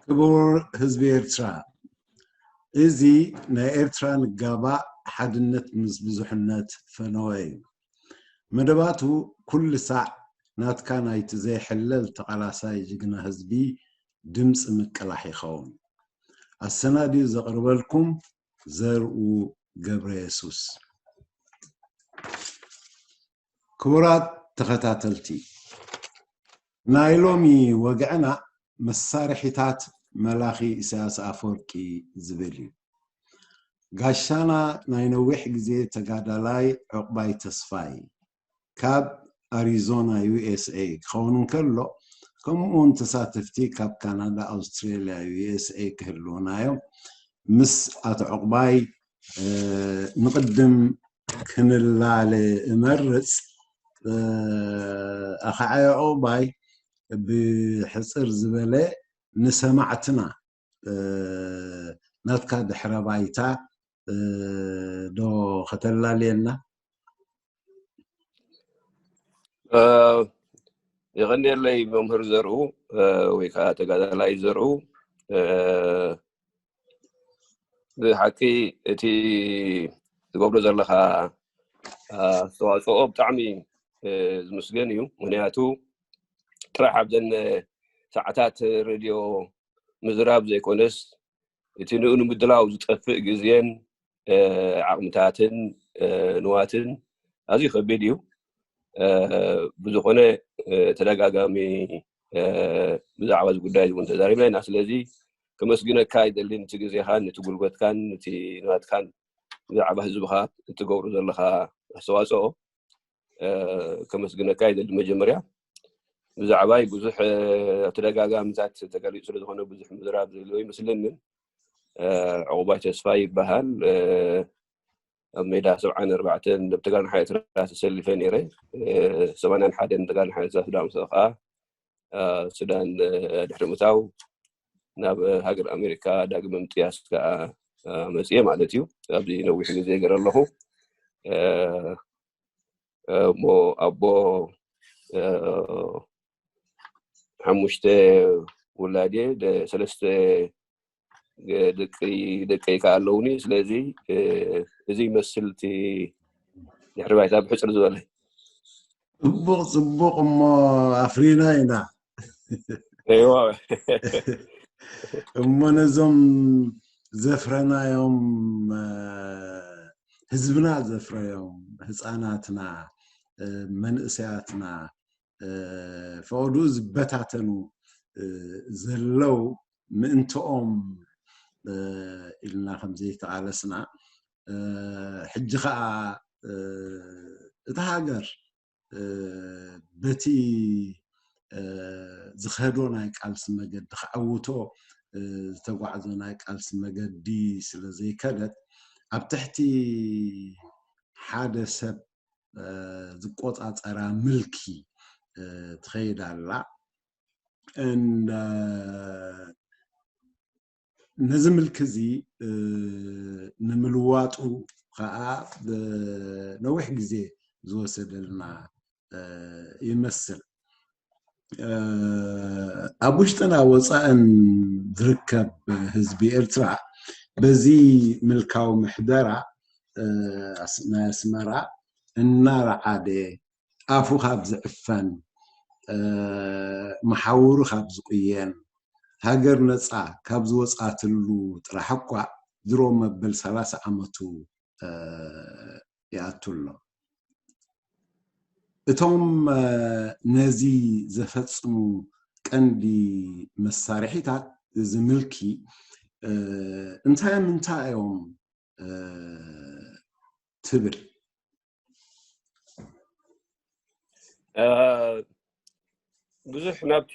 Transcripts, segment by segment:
ክቡር ህዝቢ ኤርትራ፣ እዚ ናይ ኤርትራ ንጋባእ ሓድነት ምስ ብዙሕነት ፈነወ እዩ። መደባቱ ኩሉ ሳዕ ናትካ ናይቲ ዘይሕለል ተቓላሳይ ጅግና ህዝቢ ድምፂ ምቅላሕ ይኸውን። ኣሰናድዩ ዘቕርበልኩም ዘርኡ ገብረ የሱስ። ክቡራት ተኸታተልቲ፣ ናይ ሎሚ ወግዕና መሳርሒታት መላኺ ኢሳያስ ኣፈወርቂ ዝብል እዩ። ጋሻና ናይ ነዊሕ ግዜ ተጋዳላይ ዕቑባይ ተስፋይ ካብ ኣሪዞና ዩ ኤስ ኤ ክኸውን እንከሎ፣ ከምኡውን ተሳተፍቲ ካብ ካናዳ፣ ኣውስትሬልያ፣ ዩ ኤስ ኤ ክህልውና እዮም። ምስ ኣቶ ዕቑባይ ንቕድም ክንላለ እመርጽ። ኣኸዓዮ ዕቑባይ ብሕጽር ዝበለ ንሰማዕትና ናትካ ድሕረ ባይታ ዶ ከተላልየና? የቐንየለይ መምህር ዘርኡ ወይ ከዓ ተጋዳላይ ዘርኡ። ብሓቂ እቲ ትገብሮ ዘለኻ ኣስተዋፅኦ ብጣዕሚ ዝምስገን እዩ። ምክንያቱ ጥራሕ ኣብዘን ሰዓታት ሬድዮ ምዝራብ ዘይኮነስ እቲ ንኡ ንምድላው ዝጠፍእ ግዜን ዓቕምታትን ንዋትን ኣዝዩ ከቢድ እዩ። ብዝኾነ ተደጋጋሚ ብዛዕባ እዚ ጉዳይ እውን ተዛሪብና ኢና። ስለዚ ከመስግነካ ይደሊ፣ ነቲ ግዜኻን ነቲ ጉልበትካን ነቲ ንዋትካን ብዛዕባ ህዝብኻ እትገብሩ ዘለኻ ኣስተዋፅኦ ከመስግነካ ይደሊ። መጀመርያ ብዛዕባይ ብዙሕ ተደጋጋሚታት ተገሊፁ ስለዝኾነ ብዙሕ ምዝራብ ዘለዎ ይመስለንን። ዕቑባይ ተስፋ ይበሃል። ኣብ ሜዳ ሰብዓን ኣርባዕተን ኣብ ተጋንሓ ኤርትራ ተሰሊፈ ነይረ። ሰማንያን ሓደን ተጋንሓ ኤርትራ ሱዳን ምስ ከዓ ሱዳን ድሕሪ ምታው ናብ ሃገር ኣሜሪካ ዳግመ ምጥያስ ከዓ መፅየ ማለት እዩ። ኣብዚ ነዊሕ ግዜ ገረ ኣለኹ። እሞ ኣቦ ሓሙሽተ ውላድ እየ። ሰለስተ ደቂ ደቀይ ከዓ ኣለውኒ። ስለዚ እዚ ይመስል እቲ ድሕሪ ባይታ ብሕፅር ዝበለ። ፅቡቕ ፅቡቕ። እሞ ኣፍሪና ኢና። እሞ ነዞም ዘፍረናዮም ህዝብና ዘፍረዮም ህፃናትና፣ መንእሰያትና፣ ፈቐድኡ ዝበታተኑ ዘለው ምእንትኦም ኢልና ከምዘይተቓለስና፣ ሕጂ ከዓ እታ ሃገር በቲ ዝኸዶ ናይ ቃልሲ መገዲ ክዓውቶ ዝተጓዕዞ ናይ ቃልሲ መገዲ ስለ ዘይከደት፣ ኣብ ትሕቲ ሓደ ሰብ ዝቆፃፀራ ምልኪ ትኸይድ ኣላ። ነዚ ምልኪ እዚ ንምልዋጡ ከዓ ነዊሕ ግዜ ዝወሰደልና ይመስል። ኣብ ውሽጥና ወፃእን ዝርከብ ህዝቢ ኤርትራ በዚ ምልካዊ ምሕደራ ናይ ኣስመራ እናረዓደ፣ ኣፉ ካብ ዝዕፈን፣ መሓውሩ ካብ ዝቁየን፣ ሃገር ነፃ ካብ ዝወፃትሉ ጥራሕ እኳ ድሮ መበል ሰላሳ ዓመቱ ይኣቱ ኣሎ። እቶም ነዚ ዘፈፅሙ ቀንዲ መሳርሒታት እዚ ምልኪ እንታይ ምንታይ እዮም ትብል? ብዙሕ ናብቲ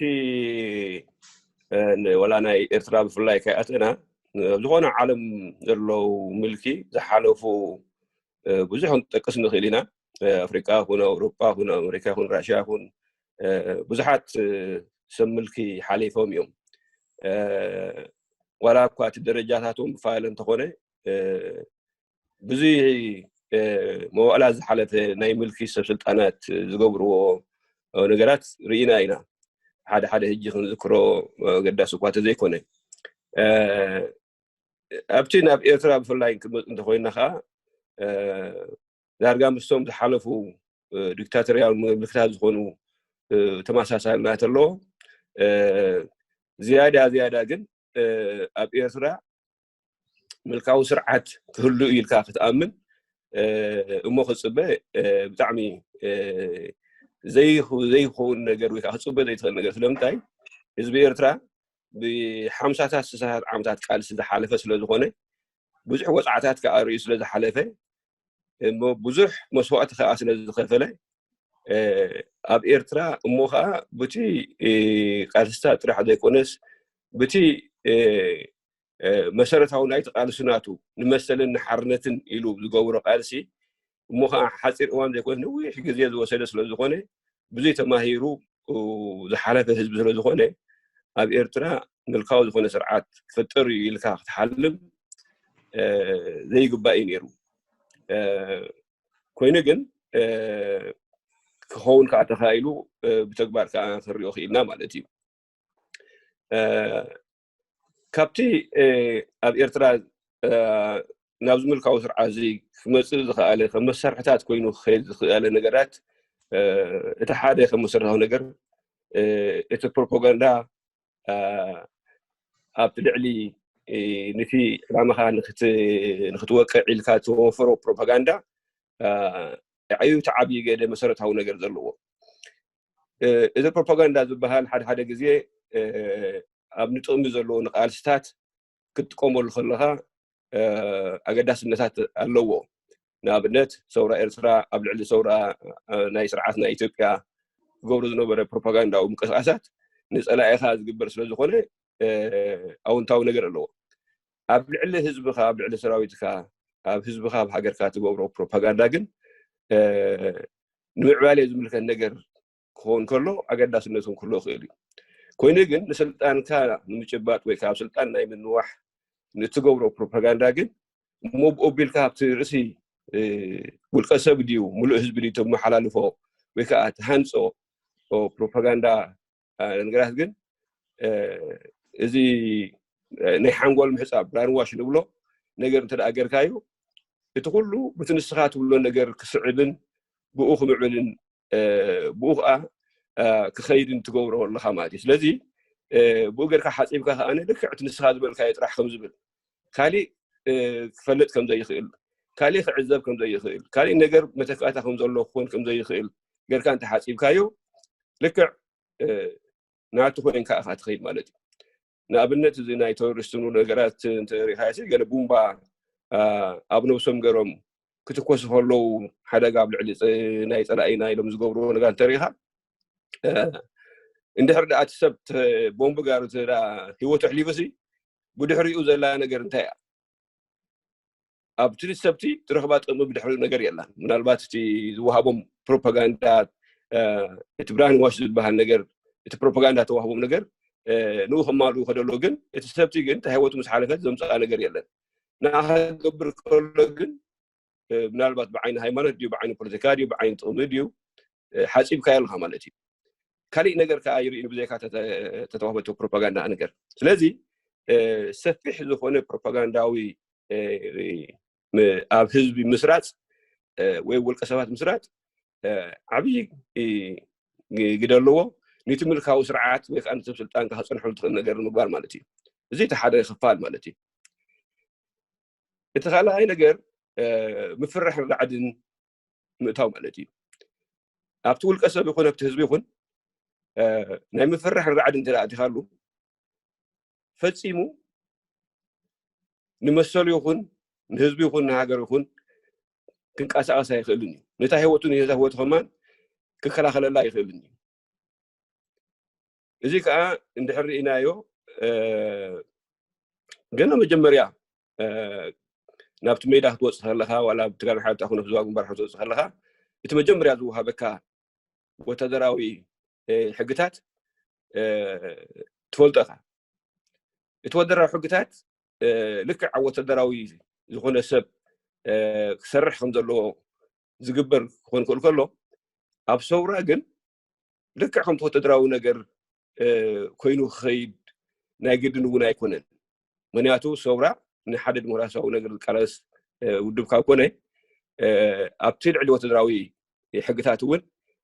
ወላ ናይ ኤርትራ ብፍላይ ከይኣተና፣ ዝኾነ ዓለም ዘለዉ ምልኪ ዝሓለፉ ብዙሕ ክንጠቅስ ንኽእል ኢና። ኣፍሪቃ ይኹን፣ ኣውሮጳ ይኹን፣ ኣሜሪካ ይኹን፣ ራሽያ ይኹን፣ ብዙሓት ሰብ ምልኪ ሓሊፎም እዮም። ዋላ እኳ እቲ ደረጃታቶም ብፋለ እንተኾነ፣ ብዙ መዋእላት ዝሓለፈ ናይ ምልኪ ሰብ ስልጣናት ዝገብርዎ ነገራት ርኢና ኢና። ሓደ ሓደ ሕጂ ክንዝክሮ ገዳሲ እኳ ተዘይኮነ፣ ኣብቲ ናብ ኤርትራ ብፍላይ ክንመፅ እንተኮይና ከዓ ዳርጋ ምስቶም ዝሓለፉ ዲክታቶርያዊ ምልክታት ዝኾኑ ተመሳሳልነት ኣለዎ። ዝያዳ ዝያዳ ግን ኣብ ኤርትራ ምልካዊ ስርዓት ክህሉ ኢልካ ክትኣምን እሞ ክፅበ ብጣዕሚ ዘይኸውን ነገር ወይ ከዓ ክፅበ ዘይትኽእል ነገር። ስለምንታይ? ህዝቢ ኤርትራ ብሓምሳታት ስሳታት ዓመታት ቃልሲ ዝሓለፈ ስለዝኾነ፣ ብዙሕ ወፅዓታት ከዓ ርእዩ ስለዝሓለፈ፣ እሞ ብዙሕ መስዋእቲ ከዓ ስለዝኸፈለ፣ ኣብ ኤርትራ እሞ ከዓ ብቲ ቃልስታት ጥራሕ ዘይኮነስ ብቲ መሰረታዊ ናይቲ ቃልሲ ናቱ ንመሰልን ንሓርነትን ኢሉ ዝገብሮ ቃልሲ እሞ ከዓ ሓፂር እዋን ዘይኮነ ነዊሕ ግዜ ዝወሰደ ስለዝኾነ፣ ብዙይ ተማሂሩ ዝሓለፈ ህዝቢ ስለዝኾነ፣ ኣብ ኤርትራ ምልካዊ ዝኾነ ስርዓት ክፍጠር እዩ ኢልካ ክትሓልም ዘይግባእ እዩ ነይሩ። ኮይኑ ግን ክኸውን ከዓ ተኻኢሉ ብተግባር ከዓ ክንሪኦ ክኢልና ማለት እዩ። ካብቲ ኣብ ኤርትራ ናብዚ ምልካዊ ስርዓት እዚ ክመፅእ ዝኸኣለ ከም መሳርሕታት ኮይኑ ክኸይድ ዝኸኣለ ነገራት እቲ ሓደ ከም መሰረታዊ ነገር እቲ ፕሮፓጋንዳ ኣብቲ ልዕሊ ንቲ ዕላማኻ ንክትወቅዕ ኢልካ ተወፈሮ ፕሮፓጋንዳ እዩ ተዓብዩ ገደ መሰረታዊ ነገር ዘለዎ። እዚ ፕሮፓጋንዳ ዝበሃል ሓደ ሓደ ግዜ ኣብ ንጥቕሚ ዘለዎ ንቃልስታት ክትጥቀመሉ ከለኻ ኣገዳስነታት ኣለዎ። ንኣብነት ሰውራ ኤርትራ ኣብ ልዕሊ ሰውራ ናይ ስርዓት ናይ ኢትዮጵያ ዝገብሩ ዝነበረ ፕሮፓጋንዳዊ ምንቅስቃሳት ንፀላኢኻ ዝግበር ስለዝኾነ ኣውንታዊ ነገር ኣለዎ። ኣብ ልዕሊ ህዝብኻ፣ ኣብ ልዕሊ ሰራዊትካ፣ ኣብ ህዝብኻ፣ ኣብ ሃገርካ ትገብሮ ፕሮፓጋንዳ ግን ንምዕባሌ ዝምልከት ነገር ክኸውን ከሎ ኣገዳስነቱን ክህልዎ ይኽእል እዩ። ኮይኑ ግን ንስልጣንካ ንምጭባጥ ወይ ካብ ስልጣን ናይ ምንዋሕ ንትገብሮ ፕሮፓጋንዳ ግን እሞ ብኦቢልካ ኣብቲ ርእሲ ውልቀ ሰብ ድዩ ምሉእ ህዝቢ ድዩ ተመሓላልፎ ወይ ከዓ ትሃንፆ ፕሮፓጋንዳ ነገራት ግን እዚ ናይ ሓንጎል ምሕፃብ ብራንዋሽ ንብሎ ነገር እንተ ገርካዮ እቲ ኩሉ ብቲ ንስኻ ትብሎ ነገር ክስዕብን ብኡ ክምዕብልን ብኡ ከዓ ክኸይድን ትገብሮ ኣለካ ማለት እዩ። ስለዚ ብኡ ገርካ ሓፂብካ ከዓ ልክዕ እቲ ንስኻ ዝበልካዮ ጥራሕ ከም ዝብል ካሊእ ክፈልጥ ከም ዘይኽእል፣ ካሊእ ክዕዘብ ከም ዘይኽእል፣ ካሊእ ነገር መተካእታ ከም ዘሎ ክኾን ከም ዘይኽእል ገርካ እንተ ሓፂብካዮ ልክዕ ናቱ ኮይንካ ኢኻ ትኸይድ ማለት እዩ። ንኣብነት እዚ ናይ ቴሮሪስት ንብሎ ነገራት እንተሪኢኻ ሲ ገለ ቡምባ ኣብ ነብሶም ገሮም ክትኮሱ ከለዉ ሓደጋ ኣብ ልዕሊ ናይ ፀላኢና ኢሎም ዝገብርዎ ነገር እንተሪኢኻ እንድሕር ደኣ እቲ ሰብ ቦምቢ ጋር ህይወቱ ኣሕሊፉ ሲ ብድሕሪኡ ዘላ ነገር እንታይ እያ? ኣብቲ ሰብቲ ትረኽባ ጥቕሚ ብድሕሪ ነገር የላን። ምናልባት እቲ ዝወሃቦም ፕሮፓጋንዳ እቲ ብራን ዋሽ ዝበሃል ነገር እቲ ፕሮፓጋንዳ ተዋህቦም ነገር ንኡ ከማልኡ ከደሎ ግን እቲ ሰብቲ ግን እንታይ ህይወቱ ምስ ሓለፈት ዘምፅኣ ነገር የለን። ንኣኻ ክገብር ከሎ ግን ምናልባት ብዓይኒ ሃይማኖት ድዩ ብዓይኒ ፖለቲካ ድዩ ብዓይኒ ጥቕሚ ድዩ ሓፂብካዮ ኣለካ ማለት እዩ። ካሊእ ነገር ከዓ ይርኢ ብዘይካ ተተዋህበቶ ፕሮፓጋንዳ ነገር። ስለዚ ሰፊሕ ዝኾነ ፕሮፓጋንዳዊ ኣብ ህዝቢ ምስራፅ ወይ ውልቀ ሰባት ምስራፅ ዓብዪ ግደ ኣለዎ። ነቲ ምልካዊ ስርዓት ወይ ከዓ ነቲ ስልጣንካ ክፀንሐሉ ትኽእል ነገር ንምግባር ማለት እዩ። እዚ እቲ ሓደ ክፋል ማለት እዩ። እቲ ካልኣይ ነገር ምፍርራሕን ራዕድን ምእታው ማለት እዩ። ኣብቲ ውልቀ ሰብ ይኹን ኣብቲ ህዝቢ ይኹን ናይ ምፍርራሕን ራዕድን እንተ ኣቲኻሉ ፈፂሙ ንመሰሉ ይኹን ንህዝቢ ይኹን ንሃገር ይኹን ክንቀሳቀስ ኣይኽእልን እዩ። ነታ ህይወቱ ነታ ህይወቱ ከማን ክከላኸለላ ኣይኽእልን እዩ። እዚ ከዓ እንድሕር ርኢናዮ ገና መጀመርያ ናብቲ ሜዳ ክትወፅእ ከለካ ዋላ ብትግራይ ሓልታ ኮነ ብዝዋ ግንባር ክትወፅእ ከለካ እቲ መጀመርያ ዝወሃበካ ወታደራዊ ሕግታት ትፈልጦ ኢካ። እቲ ወታደራዊ ሕግታት ልክዕ ኣብ ወታደራዊ ዝኾነ ሰብ ክሰርሕ ከም ዘለዎ ዝግበር ክኾን ክእል ከሎ ኣብ ሰውራ ግን ልክዕ ከምቲ ወታደራዊ ነገር ኮይኑ ክኸይድ ናይ ግድን እውን ኣይኮነን። ምክንያቱ ሰውራ ንሓደ ዲሞክራሲያዊ ነገር ዝቃለስ ውድብ ካብ ኮነ ኣብቲ ልዕሊ ወተደራዊ ሕግታት እውን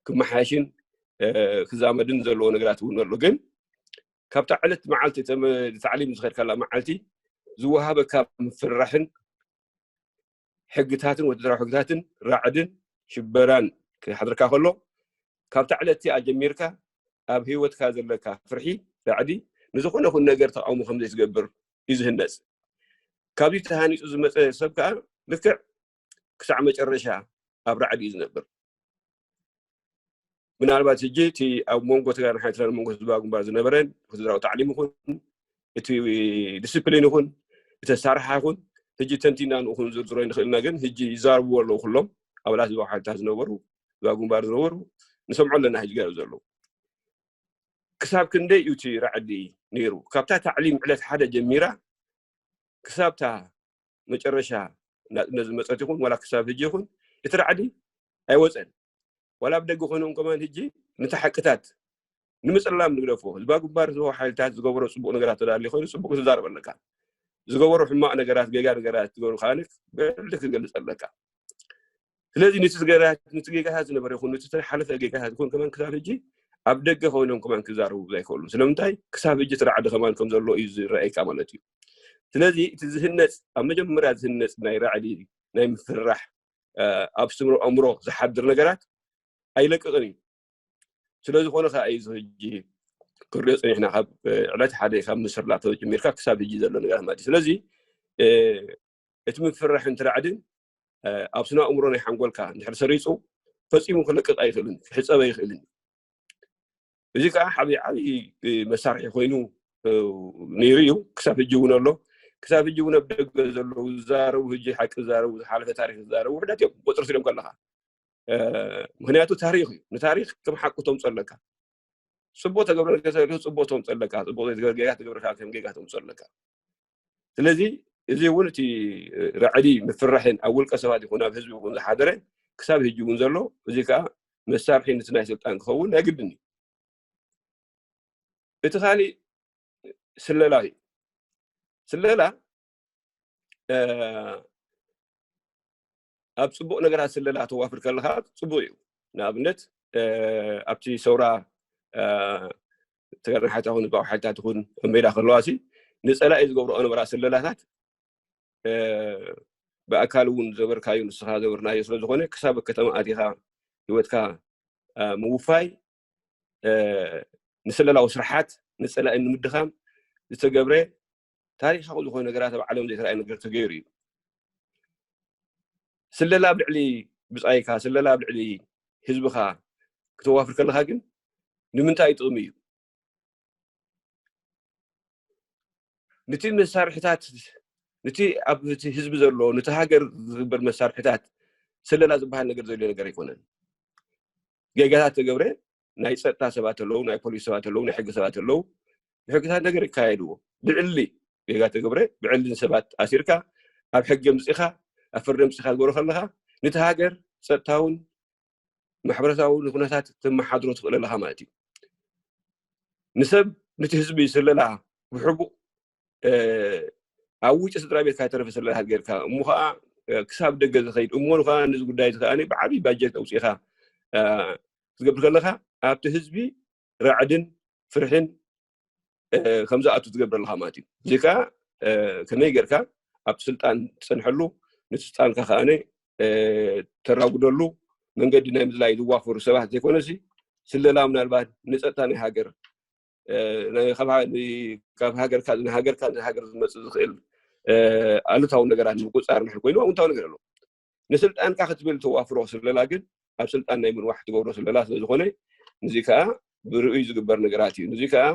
ክመሓየሽን ክዛመድን ዘለዎ ነገራት እውን ኣሎ። ግን ካብታ ዕለት መዓልቲ ታዕሊም ዝኸድካላ መዓልቲ ዝወሃበካ ምፍርራሕን ሕግታትን ወተደራዊ ሕግታትን ራዕድን ሽበራን ክሓድርካ ከሎ ካብታ ዕለት እቲኣ ጀሚርካ ኣብ ህይወትካ ዘለካ ፍርሒ ራዕዲ ንዝኾነ ይኹን ነገር ተቃውሞ ከም ዘይትገብር እዩ ዝህነፅ። ካብዚ ተሃኒፁ ዝመፀ ሰብ ከዓ ልክዕ ክሳዕ መጨረሻ ኣብ ራዕዲ እዩ ዝነብር። ምናልባት ሕጂ እቲ ኣብ መንጎ ትግራይን ሓይልታት መንጎ ህዝባዊ ግንባር ዝነበረን ህዝባዊ ታዕሊም ይኹን እቲ ዲስፕሊን ይኹን እቲ ኣሳርሓ ይኹን ሕጂ ተንቲና ንእኹን ዝርዝሮ ይንኽእልና ግን ሕጂ ይዛርብዎ ኣለዉ ኩሎም ኣባላት ህዝባዊ ሓይልታት ዝነበሩ ህዝባዊ ግንባር ዝነበሩ ንሰምዖ ኣለና ሕጂ ገርብ ዘለዉ ክሳብ ክንደይ እዩ እቲ ራዕዲ ነይሩ ካብታ ታዕሊም ዕለት ሓደ ጀሚራ ክሳብታ መጨረሻ ናፅነት ዝመፀት ይኹን ዋላ ክሳብ ሕጂ ይኹን እቲ ራዕዲ ኣይወፀን ዋላ ኣብ ደገ ኮይኖም ከማን ሕጂ ነቲ ሓቅታት ንምፅላም ንግደፎ ህዝባ ግንባር ህዝባዊ ሓይልታት ዝገበሮ ፅቡቅ ነገራት ተዳሊ ኮይኑ ፅቡቅ ትዛረብ ኣለካ ዝገበሮ ሕማቅ ነገራት ጌጋ ነገራት ዝገበሩ ከዓኒ ብዕሊ ክትገልፅ ኣለካ ስለዚ ነቲ ነገራት ነቲ ጌጋታት ዝነበረ ይኹን ነቲ ዝተሓለፈ ጌጋታት ይኹን ከማን ክሳብ ሕጂ ኣብ ደገ ኮይኖም ከማን ክዛረቡ ዘይክእሉ ስለምንታይ ክሳብ ሕጂ እቲ ራዕዲ ከማን ከም ዘሎ እዩ ዝረኣየካ ማለት እዩ ስለዚ እቲ ዝህነፅ ኣብ መጀመርያ ዝህነፅ ናይ ራዕዲ ናይ ምፍርራሕ ኣብ ስምሮ ኣእምሮ ዝሓድር ነገራት ኣይለቅቕን እዩ ስለ ዝኾነ ከዓ እዩ ሕጂ ክሪኦ ፀኒሕና ካብ ዕለት ሓደ ካብ ምስርላ ተጀሚርካ ክሳብ ሕጂ ዘሎ ነገራት ማለት እዩ ስለዚ እቲ ምፍርራሕ እንተ ራዕድን ኣብ ስነ ኣእምሮ ናይ ሓንጎልካ እንድሕር ሰሪፁ ፈፂሙ ክለቅቕ ኣይኽእልን ክሕፀብ ኣይኽእልን እዩ እዚ ከዓ ዓብዪ ዓብዪ መሳርሒ ኮይኑ ነይሩ እዩ ክሳብ ሕጂ እውን ኣሎ ክሳብ ሕጂ እውን ኣብ ደገ ዘለዉ ዝዛረቡ ሕጂ ሓቂ ዝዛረቡ ዝሓለፈ ታሪክ ዝዛረቡ ውሕዳት እዮም ቁፅሪ ስሪኦም ከለካ ምክንያቱ ታሪክ እዩ ንታሪክ ከም ሓቁ ተምፆ ኣለካ ፅቡቅ ተገብረ ነገር ተሪክ ፅቡቅ ተምፆ ኣለካ ፅቡቅ ዘይተገብረ ጌጋ ተገብረ ከዓ ከም ጌጋ ተምፆ ኣለካ ስለዚ እዚ እውን እቲ ራዕዲ ምፍርራሕን ኣብ ውልቀ ሰባት ይኹን ኣብ ህዝቢ ይኹን ዝሓደረ ክሳብ ሕጂ እውን ዘሎ እዚ ከዓ መሳርሒ ነቲ ናይ ስልጣን ክኸውን ናይ ግድን እዩ እቲ ካሊእ ስለላ እዩ ስለላ ኣብ ፅቡቅ ነገራት ስለላ ተዋፍር ከለካ ፅቡቅ እዩ ንኣብነት ኣብቲ ሰውራ ተጋዳሓት ይኹን ህዝባዊ ሓይልታት ይኹን ኣብ ሜዳ ከለዋ ሲ ንፀላኢ ዝገብርኦ ነበራ ስለላታት ብኣካል እውን ዘበርካዩ ንስኻ ዘበርናዮ ስለዝኾነ ክሳብ ከተማ ኣቲኻ ህይወትካ ምውፋይ ንስለላዊ ስርሓት ንፀላኢ ንምድኻም ዝተገብረ ታሪካዊ ዝኾነ ነገራት ኣብ ዓለም ዘይተረኣየ ነገር ተገይሩ እዩ ስለላ ኣብ ልዕሊ ብፃይካ ስለላ ኣብ ልዕሊ ህዝብኻ ክተዋፍር ከለካ ግን ንምንታይ ጥቕሚ እዩ ነቲ መሳርሕታት ነቲ ኣብ ህዝቢ ዘሎ ነቲ ሃገር ዝግበር መሳርሕታት ስለላ ዝበሃል ነገር ዘድልዮ ነገር ኣይኮነን ጌጋታት ተገብረ ናይ ፀጥታ ሰባት ኣለዉ ናይ ፖሊስ ሰባት ኣለዉ ናይ ሕጊ ሰባት ኣለዉ ሕግታት ነገር ይካየድዎ ብዕሊ ጌጋ ተገብረ ብዕሊ ንሰባት ኣሲርካ ኣብ ሕጊ ኣምፂኻ ኣብ ፍርዲ ኣምፂኻ ዝገብሮ ከለካ ነቲ ሃገር ፀጥታውን ማሕበረሰባዊ ኩነታት ተመሓድሮ ትኽእል ኣለካ ማለት እዩ ንሰብ ነቲ ህዝቢ ስለላ ብሕቡእ ኣብ ውጭ ስድራ ቤትካ ተረፈ ስለላ ጌርካ እሞ ከዓ ክሳብ ደገ ዝኸይድ እሞ ከዓ ነዚ ጉዳይ እዚ ከዓ ብዓብዪ ባጀት ኣውፅኢካ ክትገብር ከለካ ኣብቲ ህዝቢ ራዕድን ፍርሕን ከም ዝኣቱ ትገብር ኣለካ ማለት እዩ እዚ ከዓ ከመይ ጌርካ ኣብቲ ስልጣን ትፀንሐሉ ነቲ ስልጣንካ ከዓ ተራጉደሉ መንገዲ ናይ ምድላይ ዝዋፈሩ ሰባት ዘይኮነሲ ስለላ ምናልባት ንፀጥታ ናይ ሃገር ካብ ሃገርካ ንሃገርካ ንሃገር ዝመፅእ ዝኽእል ኣሉታዊ ነገራት ንምቁፃር ንሕር ኮይኑ ኣውንታዊ ነገር ኣሎ ንስልጣንካ ክትብል ተዋፍሮ ስለላ ግን ኣብ ስልጣን ናይ ምንዋሕ ትገብሮ ስለላ ስለዝኾነ ንዚ ከዓ ብርእይ ዝግበር ነገራት እዩ ንዚ ከዓ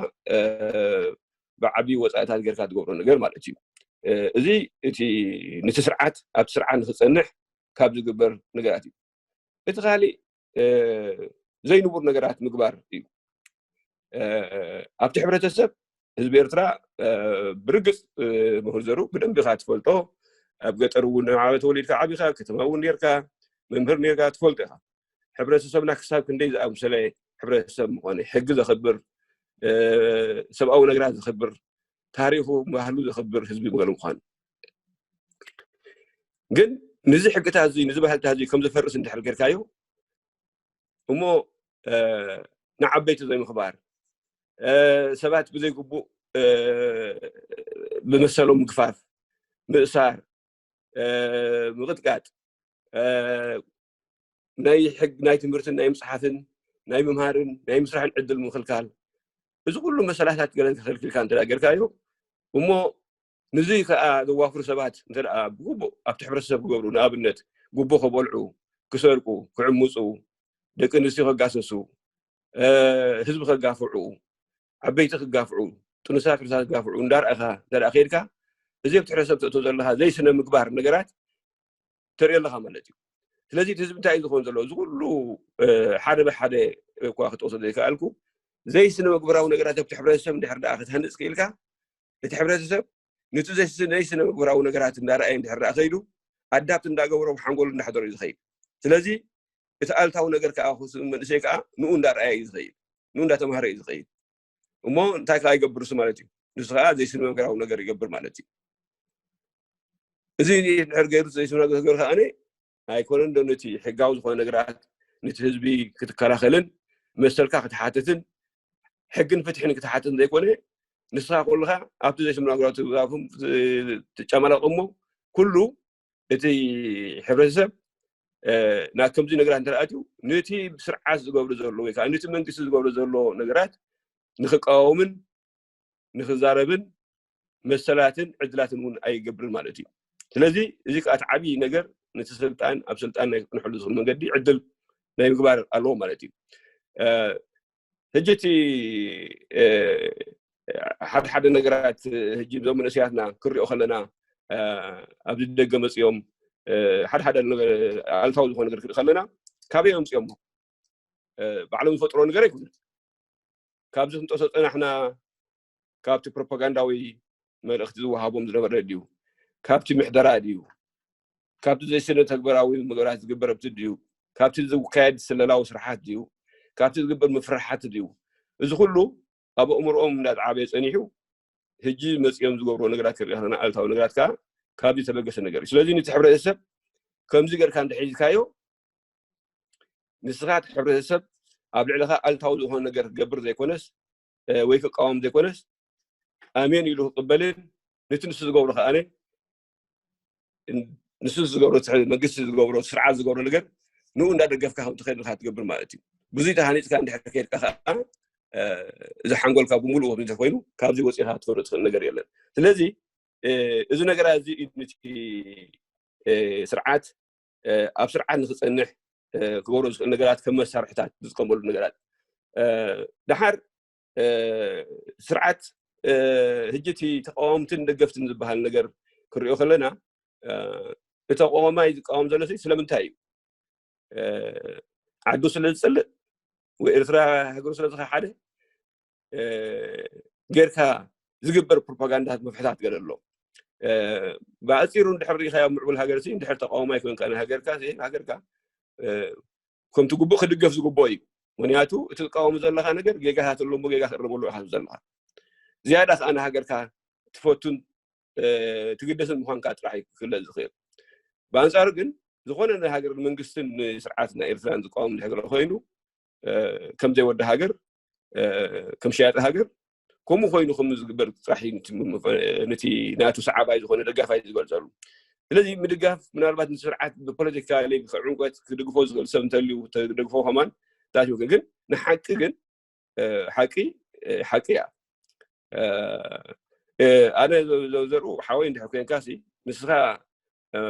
ብዓብዪ ወፃእታት ጌርካ ትገብሮ ነገር ማለት እዩ እዚ እቲ ነቲ ስርዓት ኣብቲ ስርዓት ንክፀንሕ ካብ ዝግበር ነገራት እዩ እቲ ካሊእ ዘይንቡር ነገራት ምግባር እዩ ኣብቲ ሕብረተሰብ ህዝቢ ኤርትራ ብርግፅ ምሁር ዘሩ ብደንቢ ኢካ ትፈልጦ ኣብ ገጠር እውን ዓበ ተወሊድካ ዓቢካ ከተማ እውን ኔርካ መምህር ኔርካ ትፈልጦ ኢካ ሕብረተሰብና ክሳብ ክንደይ ዝኣምሰለ ሕብረተሰብ ምኾነ ሕጊ ዘኽብር ሰብኣዊ ነገራት ዘኽብር ታሪኹ ባህሉ ዘኽብር ህዝቢ መገለ ምዃኑ። ግን ንዚ ሕግታት እዚ፣ ንዚ ባህልታት እዚ ከም ዘፈርስ እንድሕር ጌርካዮ እሞ ንዓበይቲ ዘይምኽባር፣ ሰባት ብዘይግቡእ ብመሰሎም ምግፋፍ፣ ምእሳር፣ ምቕጥቃጥ፣ ናይ ሕግ ናይ ትምህርትን ናይ ምፅሓፍን ናይ ምምሃርን ናይ ምስራሕን ዕድል ምኽልካል፣ እዚ ኩሉ መሰላታት ገለ ተኸልኪልካ እንተ ጌርካዮ እሞ ንዙይ ከዓ ዘዋፍሩ ሰባት እንተ ብግቡእ ኣብቲ ሕብረተሰብ ክገብሩ፣ ንኣብነት ጉቦ ከበልዑ፣ ክሰርቁ፣ ክዕምፁ፣ ደቂ ኣንስትዮ ከጋሰሱ፣ ህዝቢ ከጋፍዑ፣ ዓበይቲ ክጋፍዑ፣ ጥኑሳት ክርሳት ክጋፍዑ እንዳርኣኻ እንተ ከድካ፣ እዚ ኣብቲ ሕብረተሰብ ተእቶ ዘለኻ ዘይስነ ምግባር ነገራት ተርኢ ኣለኻ ማለት እዩ። ስለዚ እቲ ህዝቢ እንታይ እዩ ዝኸውን ዘሎ? እዚ ኩሉ ሓደ ብሓደ እኳ ክጠቕሶ ዘይከኣልኩ፣ ዘይስነ ምግባራዊ ነገራት ኣብቲ ሕብረተሰብ እንድሕር ደኣ ክትሃንፅ ክኢልካ፣ እቲ ሕብረተሰብ ነቲ ዘይስነ ምግባራዊ ነገራት እንዳረኣየ እንድሕር ደኣ ከይዱ ኣዳፕት እንዳገበሮ ሓንጎሉ እንዳሕደሮ እዩ ዝኸይድ። ስለዚ እቲ ኣልታዊ ነገር ከዓ መንእሰይ ከዓ ንኡ እንዳረኣየ እዩ ዝኸይድ፣ ንኡ እንዳተማሃረ እዩ ዝኸይድ። እሞ እንታይ ከዓ ይገብር እሱ ማለት እዩ? ንሱ ከዓ ዘይስነ ምግባራዊ ነገር ይገብር ማለት እዩ። እዚ ድሕር ገይሩ ዘይስነ ምግባራዊ ከኣነ ኣይኮነን ዶ ነቲ ሕጋዊ ዝኾነ ነገራት ነቲ ህዝቢ ክትከላኸልን መሰልካ ክትሓትትን ሕግን ፍትሕን ክትሓትን ዘይኮነ ንስኻ ኩልኻ ኣብቲ ዘይስነ ምግባራዊ ትጫማለቕ እሞ ኩሉ እቲ ሕብረተሰብ ናብ ከምዚ ነገራት እንተኣትዩ ነቲ ስርዓት ዝገብሮ ዘሎ ወይ ከዓ ነቲ መንግስቲ ዝገብሮ ዘሎ ነገራት ንክቃወምን ንክዛረብን መሰላትን ዕድላትን እውን ኣይገብርን ማለት እዩ። ስለዚ እዚ ከዓ እቲ ዓብዪ ነገር ነቲ ስልጣን ኣብ ስልጣን ናይ ክፅንሐሉ ዝኽእል መንገዲ ዕድል ናይ ምግባር ኣለዎ ማለት እዩ። ሕጂ እቲ ሓደ ሓደ ነገራት ሕጂ እዞም መንእሰያትና ክሪኦ ከለና ኣብዚ ደገ መፅኦም ሓደ ሓደ ኣልታዊ ዝኾነ ነገር ክርኢ ከለና ካበይ ኣምፅኦሞ? ባዕሎም ዝፈጥሮ ነገር ኣይኮነን። ካብዚ ክንጠሶ ፀናሕና ካብቲ ፕሮፓጋንዳዊ መልእኽቲ ዝወሃቦም ዝነበረ ድዩ? ካብቲ ምሕደራ ድዩ? ካብቲ ዘይስነ ተግባራዊ ምግባራት ዝግበር ኣብቲ ድዩ? ካብቲ ዝካየድ ስለላዊ ስራሓት ድዩ? ካብቲ ዝግበር ምፍርሓት ድዩ? እዚ ኩሉ ኣብ ኣእምሮኦም እንዳተዓበየ ፀኒሑ ሕጂ መፂኦም ዝገብርዎ ነገራት ክርኢ ከለና ኣልታዊ ነገራት ከዓ ካብዚ ተበገሰ ነገር እዩ። ስለዚ ነቲ ሕብረተሰብ ከምዚ ገርካ እንተሒዝካዮ ንስኻ እቲ ሕብረተሰብ ኣብ ልዕልኻ ኣልታዊ ዝኾነ ነገር ክገብር ዘይኮነስ ወይ ክቃወም ዘይኮነስ ኣሜን ኢሉ ክቅበልን ነቲ ንሱ ዝገብሮ ከኣነ ንሱ ዝገብሮ መንግስቲ ዝገብሮ ስርዓት ዝገብሮ ነገር ንኡ እንዳደገፍካ ከም ትኸድልካ ትገብር ማለት እዩ። ብዙይ ተሃኒፅካ እንድሕር ከድካ ከዓ እዚ ሓንጎልካ ብምሉእ ወብዚ እንተኮይኑ ካብዚ ወፂኻ ትፈርዶ ትኽእል ነገር የለን። ስለዚ እዚ ነገር እዚ ነቲ ስርዓት ኣብ ስርዓት ንክፀንሕ ክገብሮ ዝኽእል ነገራት ከም መሳርሕታት ዝጥቀመሉ ነገራት ድሓር ስርዓት ህጂ እቲ ተቃወምትን ደገፍትን ዝበሃል ነገር ክሪኦ ከለና እቲ ተቃዋማይ ዝቃወም ዘሎ ስለምንታይ እዩ? ዓዱ ስለ ዝፀልእ ወይ ኤርትራ ሃገሩ ስለ ዝኸሓደ ጌርካ ዝግበር ፕሮፓጋንዳታት መፍሕታት ገለ ኣሎ። ብኣፂሩ እንድሕር ሪኢኻዮ ኣብ ምዕቡል ሃገር እንድሕር ተቃዋማይ ኮይንካ ንሃገርካ ሃገርካ ከምቲ ግቡእ ክድገፍ ዝግብኦ እዩ። ምክንያቱ እቲ ትቃወሙ ዘለካ ነገር ጌጋታት ኣለዎ፣ ጌጋ ክእረመሉ ኢካ ዘለካ። ዝያዳ ከዓ ንሃገርካ ትፈቱን ትግደስን ምኳንካ ጥራሕ እዩ ክፍለጥ ዝኽእል። ብኣንፃሩ ግን ዝኾነ ንሃገር መንግስትን ንስርዓት ናይ ኤርትራን ዝቃወም እንድሕር ኮይኑ ከም ዘይወዲ ሃገር ከም ሸያጢ ሃገር ከምኡ ኮይኑ ከም ዝግበር ጥራሕ እዩ ነቲ ናቱ ሰዓባይ ዝኾነ ደጋፋይ ዝገልፀሉ። ስለዚ ምድጋፍ ምናልባት ንስርዓት ብፖለቲካ ክዕንቆት ክድግፎ ዝኽእል ሰብ እንተልዩ ተደግፎ ከማን ዛት ግን ንሓቂ ግን ሓቂ ሓቂ እያ። ኣነ ዘርኡ ሓወይ እንድሕር ኮይንካ ንስኻ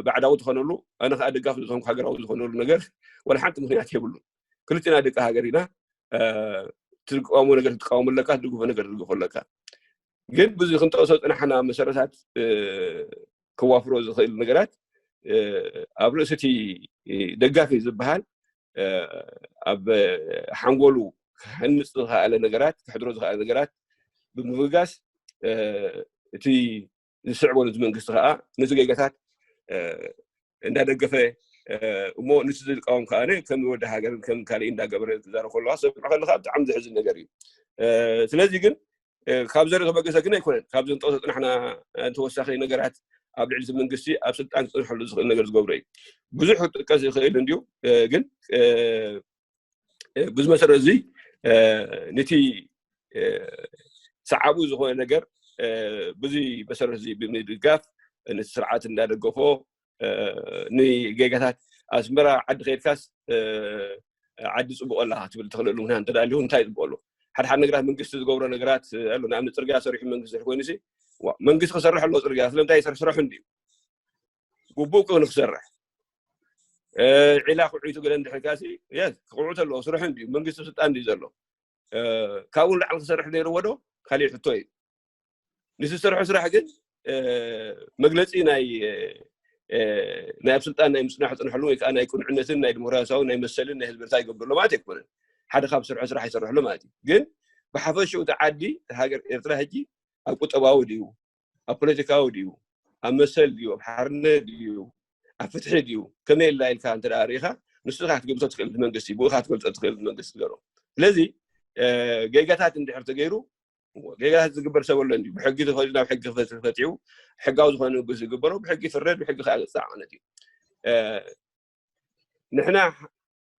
ባዕዳዊ ትኾነሉ ኣነ ከዓ ደጋፊ ዝኾንኩ ሃገራዊ ዝኾነሉ ነገር ወላ ሓንቲ ምክንያት የብሉን። ክልቲና ደቂ ሃገር ኢና። ትቃወሞ ነገር ትቃወሙ ኣለካ፣ ትድግፎ ነገር ትድግፎ ኣለካ። ግን ብዙ ክንጠቅሶ ፅናሕና መሰረታት ክዋፍሮ ዝኽእል ነገራት ኣብ ርእሲ እቲ ደጋፊ ዝበሃል ኣብ ሓንጎሉ ክሃንፅ ዝኸኣለ ነገራት ክሕድሮ ዝኸኣለ ነገራት ብምብጋስ እቲ ዝስዕቦ ነዚ መንግስቲ ከዓ ነዚ ጌጋታት እንዳደገፈ እሞ ነቲ ዝቃወም ከዓ ከም ወዲ ሃገርን ከም ካልእ እንዳገበረ ዝዛረብ ከለዋ ሰምዕ ከለካ ብጣዕሚ ዘሕዝን ነገር እዩ። ስለዚ ግን ካብ ዘርኢ ተበገሰ ግን ኣይኮነን። ካብ ዘንጠ ዝፅናሕና ተወሳኺ ነገራት ኣብ ልዕሊ መንግስቲ ኣብ ስልጣን ክፅንሐሉ ዝኽእል ነገር ዝገብሮ እዩ። ብዙሕ ክጥቀስ ይኽእል እንዲዩ፣ ግን ብዙ መሰረት እዚ ነቲ ሰዓቡ ዝኾነ ነገር ብዙ መሰረት እዚ ብምድጋፍ ነቲ ስርዓት እንዳደገፎ ንጌጋታት ኣስመራ ዓዲ ከይድካስ ዓዲ ፅቡቅ ኣላ ክትብል ትኽእለሉ ምክንያት እንተዳልዩ እንታይ ፅቡቅ ኣሎ? ሓደ ሓደ ነገራት መንግስቲ ዝገብሮ ነገራት ኣሎ። ንኣብነት ፅርግያ ሰሪሑ መንግስቲ ኮይኑ መንግስቲ ክሰርሕ ኣለዎ። ፅርግያ ስለምንታይ ይሰርሕ? ስራሑ እንድዩ። ግቡእ ክውን ክሰርሕ ዒላ ክዒቱ ገለ እንድሕርካ ክቕዑት ኣለዎ። ስርሑ እንድዩ። መንግስቲ ስልጣን እንድዩ ዘሎ። ካብኡ ንላዕሊ ክሰርሕ ነይርዎ ዶ? ካሊእ ሕቶ እዩ። ንዝሰርሖ ስራሕ ግን መግለፂ ናይ ናይ ኣብ ስልጣን ናይ ምፅናሕ ዝፅንሐሉ ወይ ከዓ ናይ ቅኑዕነትን ናይ ዲሞክራሲያዊ ናይ መሰልን ናይ ህዝቢ ኤርትራ ይገብረሉ ማለት ኣይኮነን። ሓደ ካብ ዝሰርሖ ስራሕ ይሰርሕሉ ማለት እዩ። ግን ብሓፈሽኡ እቲ ዓዲ ሃገር ኤርትራ ሕጂ ኣብ ቁጠባዊ ድዩ፣ ኣብ ፖለቲካዊ ድዩ፣ ኣብ መሰል ድዩ፣ ኣብ ሓርነት ድዩ፣ ኣብ ፍትሒ ድዩ፣ ከመይ ኢላ ኢልካ እንተ ደኣ ርኢኻ ንሱ ኢኻ ክትግምቶ ትኽእል፣ መንግስቲ ብኡ ኢኻ ክትገልጾ ትኽእል፣ መንግስቲ ገይሩ። ስለዚ ጌጋታት እንድሕር ተገይሩ ጌጋታት ዝግበር ሰብ ኣሎ እንድዩ። ብሕጊ ተኸዲኑ ናብ ሕጊ ክፈት- ፈትሑ ሕጋዊ ዝኾነ ንጉስ ዝግበሮ ብሕጊ ይፍረድ፣ ብሕጊ ከዓ ቅፃዕ ማለት እዩ። ንሕና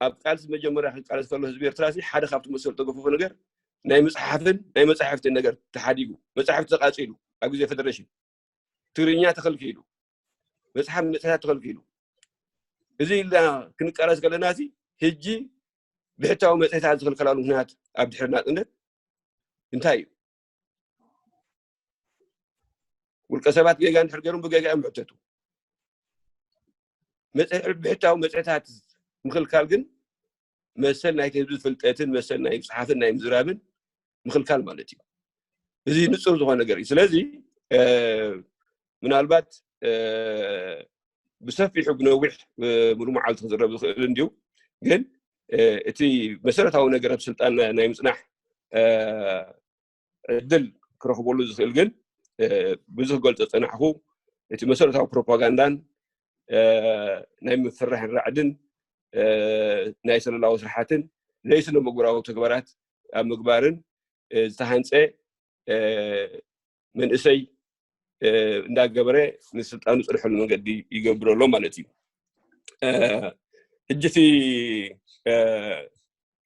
ኣብ ቃልሲ መጀመርያ ክቃለስ ከሎ ህዝቢ ኤርትራ ሓደ ካብቲ መሰሉ ተገፈፎ ነገር ናይ መፅሓፍን ናይ መፃሕፍትን ነገር ተሓዲጉ፣ መፃሕፍቲ ተቃፂሉ ኣብ ግዜ ፌደሬሽን ትግርኛ ተኸልኪሉ፣ መፅሓፍ መፅሄታት ተኸልኪሉ። እዚ ኢልና ክንቃለስ ከለና ሕጂ ብሕታዊ መፅሄታት ዝኽልከላሉ ምክንያት ኣብ ድሕሪ ናፅነት እንታይ እዩ? ውልቀ ሰባት ጌጋ እንድሕር ገይሮም ብጌጋ እዮም ሕተቱ። ብሕታዊ መፅሄታት ምኽልካል ግን መሰል ናይቲ ህዝቢ ፍልጠትን መሰል ናይ ምፅሓፍን ናይ ምዝራብን ምኽልካል ማለት እዩ። እዚ ንፁር ዝኾነ ነገር እዩ። ስለዚ ምናልባት ብሰፊሑ ብነዊሕ ሙሉ መዓልቲ ክዝረብ ዝኽእል እንድዩ። ግን እቲ መሰረታዊ ነገር ኣብ ስልጣን ናይ ምፅናሕ ዕድል ክረኽበሉ ዝኽእል ግን ብዙ ክገልፆ ዝፀናሕኩ እቲ መሰረታዊ ፕሮፓጋንዳን ናይ ምፍርራሕን ራዕድን ናይ ሰለላዊ ስራሓትን ዘይስነ ምግባራዊ ተግባራት ኣብ ምግባርን ዝተሃንፀ መንእሰይ እንዳገበረ ንስልጣኑ ዝፅንሐሉ መንገዲ ይገብረሎ ማለት እዩ። ሕጂ እቲ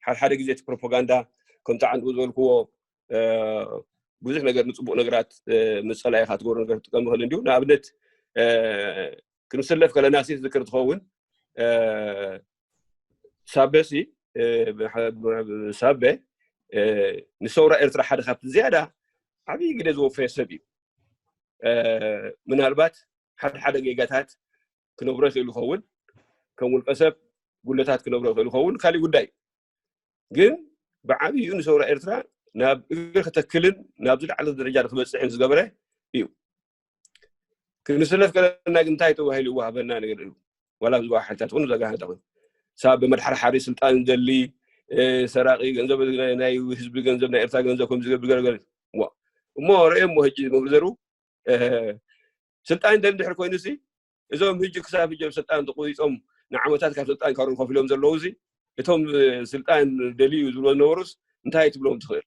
ሓደ ሓደ ግዜ እቲ ፕሮፓጋንዳ ከምቲ ዓንድኡ ዝበልክዎ ብዙሕ ነገር ንፅቡቅ ነገራት መፀላኢኻ ትገብሮ ነገር ትጥቀም ይኽእል እንዲሁ። ንኣብነት ክንሰለፍ ከለና ሲ ዝክር ትኸውን ሳበ ሲ ሳበ ንሰውራ ኤርትራ ሓደ ካብቲ ዝያዳ ዓብዪ ግደ ዝወፈየ ሰብ እዩ። ምናልባት ሓደ ሓደ ጌጋታት ክነብሮ ይኽእል ይኸውን፣ ከም ውልቀ ሰብ ጉለታት ክነብሮ ይኽእል ይኸውን፣ ካሊእ ጉዳይ። ግን ብዓብይኡ ንሰውራ ኤርትራ ናብ እግሪ ክተክልን ናብ ዝለዓለ ደረጃ ንክበፅሕን ዝገበረ እዩ። ክንስለፍ ከለና ግን እንታይ ተባሂሉ ይወሃበና ነገር እዩ? ዋላ ብዝዋ ሓይልታት ኹን ዘጋህዳ ኹን ሳብ ብመድሓርሓሪ ስልጣን ደሊ ሰራቂ ገንዘብ ናይ ህዝቢ ገንዘብ ናይ ኤርትራ ገንዘብ ከም ዝገብር ገለገለ እሞ ርእዮ እሞ ህጂ መግዘሩ ስልጣን ደሊ ድሕር ኮይኑ ሲ እዞም ህጂ ክሳብ ህጂ ኣብ ስልጣን ተቆይጾም ንዓመታት ካብ ስልጣን ካሮን ኮፍ ኢሎም ዘለዉ ሲ እቶም ስልጣን ደልዩ ዝብሎ ዝነበሩስ እንታይ ትብሎም ትኽእል?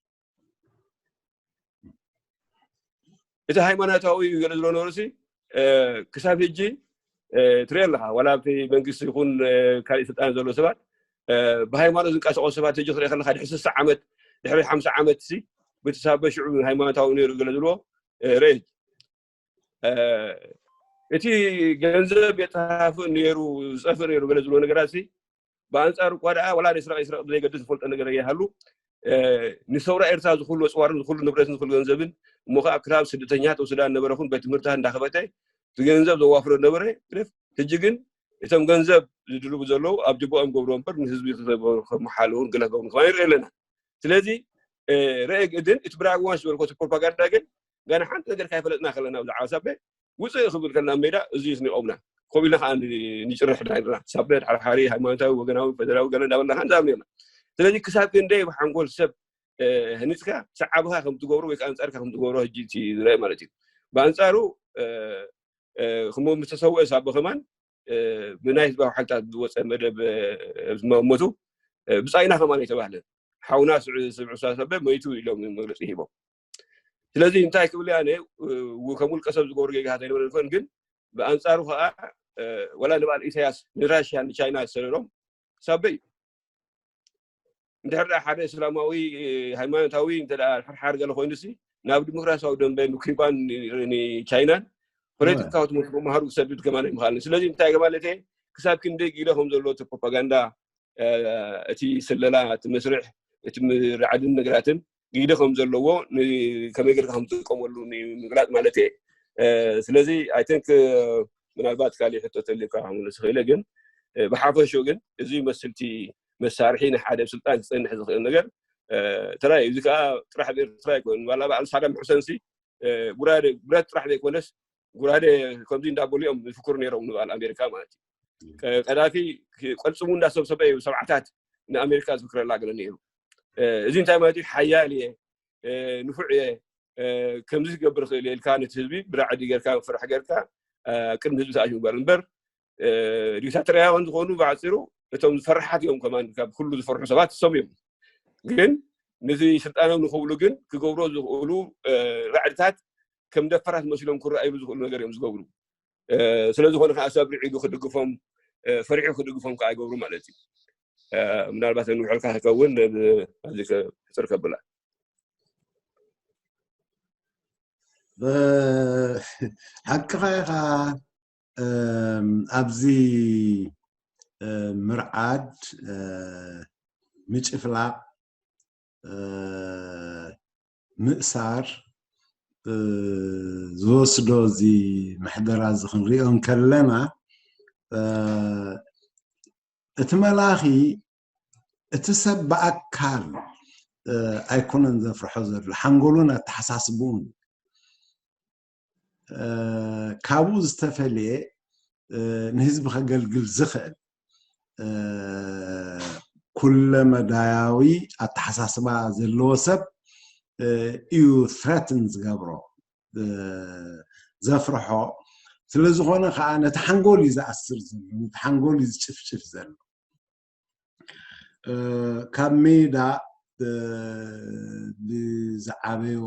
እቲ ሃይማኖታዊ እዩ ገለ ዝብሎ ነበሩ ሲ ክሳብ ህጂ ትሪኦ ኣለኻ ዋላ ኣብቲ መንግስቲ ይኹን ካልእ ስልጣን ዘሎ ሰባት ብሃይማኖት ዝንቀሳቀሱ ሰባት ህጂ ክሪኦ ከለካ ድሕሪ ስሳ ዓመት ድሕሪ ሓምሳ ዓመት ሲ ብቲ ሳበ ሽዑ ሃይማኖታዊ ነይሩ ገለ ዝብሎ ርእ እቲ ገንዘብ የጠፋፍእ ነይሩ ዝጠፍእ ነይሩ ገለ ዝብሎ ነገራት ሲ ብኣንፃሩ እኳ ደኣ ዋላ ንስረቕ ይስረቕ ብዘይገድስ ዝፈልጦ ነገር ይሃሉ ንሰውራ ኤርትራ ዝኽሉ ኣፅዋርን ዝኽሉ ንብረትን ዝኽሉ ገንዘብን እሞ ከዓ ክላብ ስደተኛታት ኣብ ሱዳን ነበረ ኹን ቤት ትምህርትታት እንዳኸፈተ እቲ ገንዘብ ዘዋፍሮ ነበረ። ሕጂ ግን እቶም ገንዘብ ዝድልቡ ዘለዉ ኣብ ጅቦኦም ገብሮ እምበር ንህዝቢ ከመሓለውን ገለ ክገብሩ ከማ ንርኢ ኣለና። ስለዚ ረአ ግድን እቲ ብራግዋን ዝበልኮ ፕሮፓጋንዳ ግን ገና ሓንቲ ነገር ካይፈለጥና ከለና ብዛዕባ ሳበ ውፅእ ክብል ከለና ሜዳ እዚ ይስኒቆምና ከምኡ ኢልና ከዓ ንጭርሕ ዳይና ሳበ ሓርሓሪ ሃይማኖታዊ ወገናዊ ፈደራዊ ገለ እንዳበልና ከዓ ንዛብ ነርና። ስለዚ ክሳብ ክንደይ ብሓንጎል ሰብ ህኒፅካ ሰዓብኻ ከም ትገብሮ ወይ ከዓ ኣንፃርካ ከም ትገብሮ ህጂ እቲ ዝረአ ማለት እዩ። ብኣንፃሩ ክሞ ምስተሰውአ ሳበ ከማን ብናይ ህዝባዊ ሓይልታት ዝወፀ መደብ ዝመሞቱ ብፃይና ከማን ኣይተባህለን። ሓውና ስብዑ ሳሰበ መይቱ ኢሎም መግለፂ ሂቦም። ስለዚ እንታይ ክብል ኣነ ከም ውልቀ ሰብ ዝገብሩ ጌጋታት ኣይነበረ ዝኮን ግን ብኣንፃሩ ከዓ ወላ ንበዓል ኢሳያስ ንራሽያ ንቻይና ዝሰለሎም ሳበይ እንድሕር ሓደ እስላማዊ ሃይማኖታዊ እንተ ሓርሓር ገለ ኮይኑ ሲ ናብ ዲሞክራሲያዊ ደንበ ንኩባን ንቻይናን ፖለቲካዊ ትምህርቲ መምሃሩ ክሰድድ ከማን ኣይምሃልን። ስለዚ እንታይ ማለት ክሳብ ክንደይ ጊለ ከም ዘሎ እቲ ፕሮፓጋንዳ እቲ ስለላ እቲ መስርሕ እቲ ምርዓድን ነገራትን ጊደ ከም ዘለዎ ከመይ ጌርካ ከም ትጥቀመሉ ንምግላፅ ማለት እየ። ስለዚ I think ምናልባት ካሊእ ሕቶ ተልካ ክምልስ ክእለ ግን ብሓፈሹ ግን እዚ መስልቲ መሳርሒ ንሓደ ስልጣን ክፀንሕ ዝኽእል ነገር ተራይ እዚ ከዓ ጥራሕ ብኤርትራ ኣይኮን ዋላ በዓል ሳዳም ሕሰን ሲ ጉራደ ብረት ጥራሕ ዘይኮነስ ጉራደ ከምዚ እንዳበሉ እዮም ዝፍክሩ ነይሮም ንበዓል ኣሜሪካ ማለት እዩ። ቀዳፊ ቆልፅሙ እንዳሰብሰበ እዩ ሰብዓታት ንኣሜሪካ ዝፍክረላ ገለ ነይሩ። እዚ እንታይ ማለት እዩ ሓያል እየ ንፉዕ እየ ከምዚ ክገብር ክእል እየ ኢልካ ነቲ ህዝቢ ብራዕዲ ጌርካ ፍራሕ ጌርካ ቅድሚ ህዝቢ ተኣዩ እምበር እምበር ዲክታተርያውን ዝኾኑ ብዓፂሩ እቶም ዝፈርሓት እዮም ከማን ካብ ኩሉ ዝፈርሑ ሰባት እሶም እዮም። ግን ነዚ ስልጣኖም ንክብሉ ግን ክገብሮ ዝኽእሉ ራዕድታት ከም ደፈራት መሲሎም ክረኣይሉ ዝኽእሉ ነገር እዮም ዝገብሩ። ስለዝኾነ ከዓ ሰብ ርዒዱ ክድግፎም ፈሪሑ ክድግፎም ከዓ ይገብሩ ማለት እዩ። ምናልባት ንውዕልካ ክከውን ሕፅር ከብላ ሓቅኻ ኢኻ። ኣብዚ ምርዓድ ምጭፍላቕ ምእሳር ዝወስዶ እዚ ምሕደራ እዚ ክንሪኦ እንከለና እቲ መላኺ እቲ ሰብ ብኣካል ኣይኮነን ዘፍርሖ ዘሎ ሓንጎሉን ኣተሓሳስብኡን ካብኡ ዝተፈለየ ንህዝቢ ከገልግል ዝኽእል ኩለ መዳያዊ ኣተሓሳስባ ዘለዎ ሰብ እዩ threaten ዝገብሮ ዘፍርሖ ስለ ዝኾነ ከዓ ነቲ ሓንጎል እዩ ዝኣስር ዘሎ ነቲ ሓንጎል እዩ ዝጭፍጭፍ ዘሎ ካብ ሜዳ ብዝዓበዮ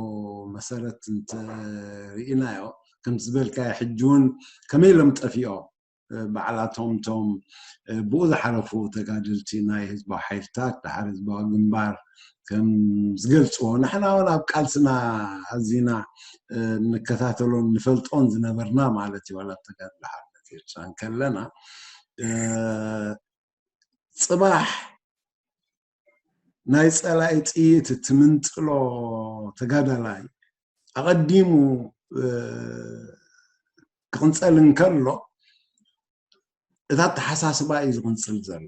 መሰረት እንተርኢናዮ ከም ዝበልካዮ ሕጂ እውን ከመይ ኢሎም ጠፊኦም ባዕላቶም ቶም ብኡ ዝሓለፉ ተጋደልቲ ናይ ህዝባዊ ሓይልታት ድሓር ህዝባዊ ግንባር ከም ዝገልፅዎ ንሕና እውን ኣብ ቃልስና ኣዚና ንከታተሎን ንፈልጦን ዝነበርና ማለት እዩ ዋላ ተጋድሎ ሓርነት ኤርትራ እንከለና ፅባሕ ናይ ፀላኢ ጥይት ትምንጥሎ ተጋዳላይ ኣቐዲሙ ክቕንፀል እንከሎ እታ ኣተሓሳስባ እዩ ዝቕንፅል ዘሎ።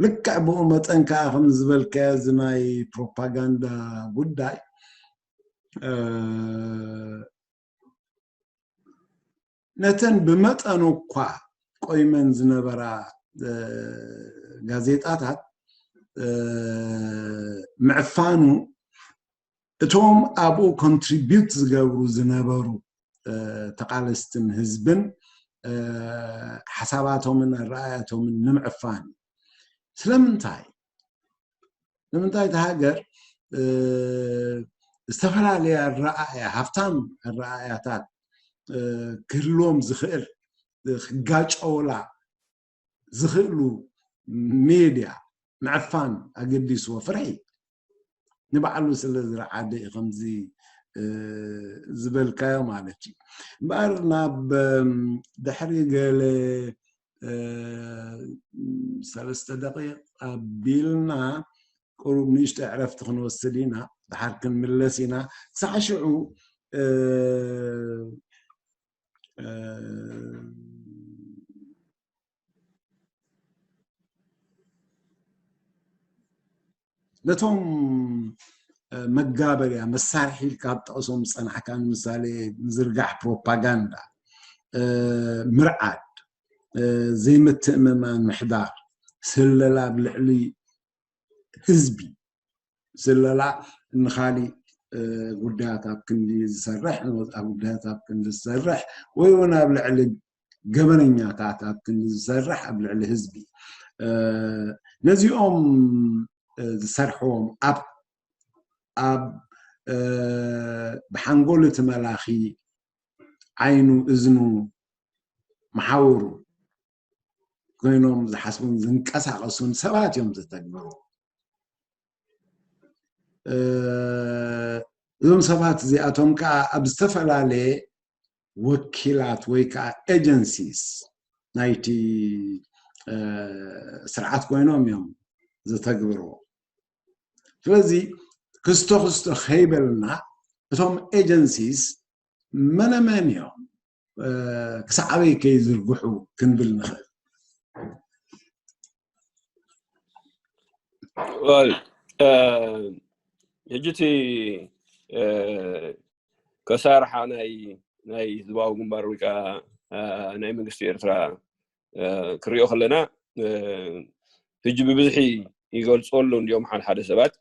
ልክዕ ብኡ መጠን ከዓ ከም ዝበልካዮ እዚ ናይ ፕሮፓጋንዳ ጉዳይ ነተን ብመጠኑ እኳ ቆይመን ዝነበራ ጋዜጣታት ምዕፋኑ እቶም ኣብኡ contribute ዝገብሩ ዝነበሩ ተቓለስትን ህዝብን ሓሳባቶምን ኣረኣያቶምን ንምዕፋን ስለምንታይ ንምንታይ እቲ ሃገር ዝተፈላለየ ኣረኣእያ ሃፍታም ኣረኣእያታት ክህልዎም ዝኽእል ክጋጨውላ ዝኽእሉ ሜድያ ምዕፋን ኣገዲስዎ ፍርሒ ንባዕሉ ስለ ዝረዓደ እዩ ከምዚ ዝበልካዮ ማለት እዩ እምበኣር ናብ ድሕሪ ገለ ሰለስተ ደቂቕ ኣቢልና ቁሩብ ንእሽቶ ዕረፍቲ ክንወስድ ኢና ድሓር ክንምለስ ኢና ክሳዕ ሽዑ ነቶም መጋበርያ መሳርሒ ኢልካ ኣብ ጠቕሶም ዝፀናሕካ ንምሳሌ ምዝርጋሕ ፕሮፓጋንዳ ምርዓድ ዘይምትእምማን ምሕዳር ስለላ ኣብ ልዕሊ ህዝቢ ስለላ ንኻሊእ ጉዳያት ኣብ ክንዲ ዝሰርሕ ንወፃ ጉዳያት ኣብ ክንዲ ዝሰርሕ ወይ እውን ኣብ ልዕሊ ገበነኛታት ኣብ ክንዲ ዝሰርሕ ኣብ ልዕሊ ህዝቢ ነዚኦም ዝሰርሕዎም ኣብ ኣብ ብሓንጎል እቲ መላኺ ዓይኑ እዝኑ መሓውሩ ኮይኖም ዝሓስቡን ዝንቀሳቐሱን ሰባት እዮም ዘተግብሩ። እዞም ሰባት እዚኣቶም ከዓ ኣብ ዝተፈላለየ ወኪላት ወይ ከዓ ኤጀንሲስ ናይቲ ስርዓት ኮይኖም እዮም ዘተግብርዎ። ስለዚ ክስቶ ክስቶ ከይበልና እቶም ኤጀንሲስ መነመን እዮም ክሳዕ ኣበይ ከይዝርግሑ ክንብል ንኽእል። ሕጂ እቲ ከሳርሓ ናይ ናይ ህዝባዊ ግንባር ወይ ከዓ ናይ መንግስቲ ኤርትራ ክሪኦ ከለና ሕጂ ብብዝሒ ይገልፀሉ እንዲኦም ሓደ ሓደ ሰባት።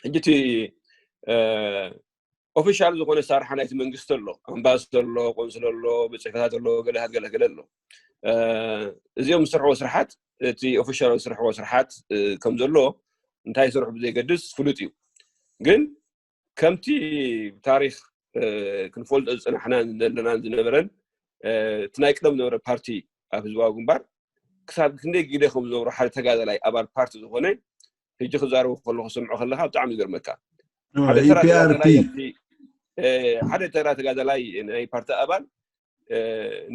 ሕጂ እቲ ኦፊሻል ዝኾነ ሳርሓ ናይቲ መንግስቲ ኣሎ፣ ኣምባሲ ኣሎ፣ ቆንስል ኣሎ፣ ቤት ፅሕፈታት ኣሎ፣ ገለሃት ገለ ገለ ኣሎ። እዚኦም ዝሰርሕዎ ስርሓት እቲ ኦፊሻል ዝሰርሕዎ ስርሓት ከም ዘሎ እንታይ ይሰርሑ ብዘይገድስ ፍሉጥ እዩ። ግን ከምቲ ታሪክ ክንፈልጦ ዝፅናሕና ዘለናን ዝነበረን እቲ ናይ ቅደም ዝነበረ ፓርቲ ኣብ ህዝባዊ ግንባር ክሳብ ክንደይ ግደ ከም ዝነበሩ ሓደ ተጋደላይ ኣባል ፓርቲ ዝኾነ ሕጂ ክዛረቡ ከለኹ ስምዖ ከለካ ብጣዕሚ ይገርመካ። ሓደ ተራ ተጋደላይ ሓደ ተራ ተጋደላይ ናይ ፓርቲ ኣባል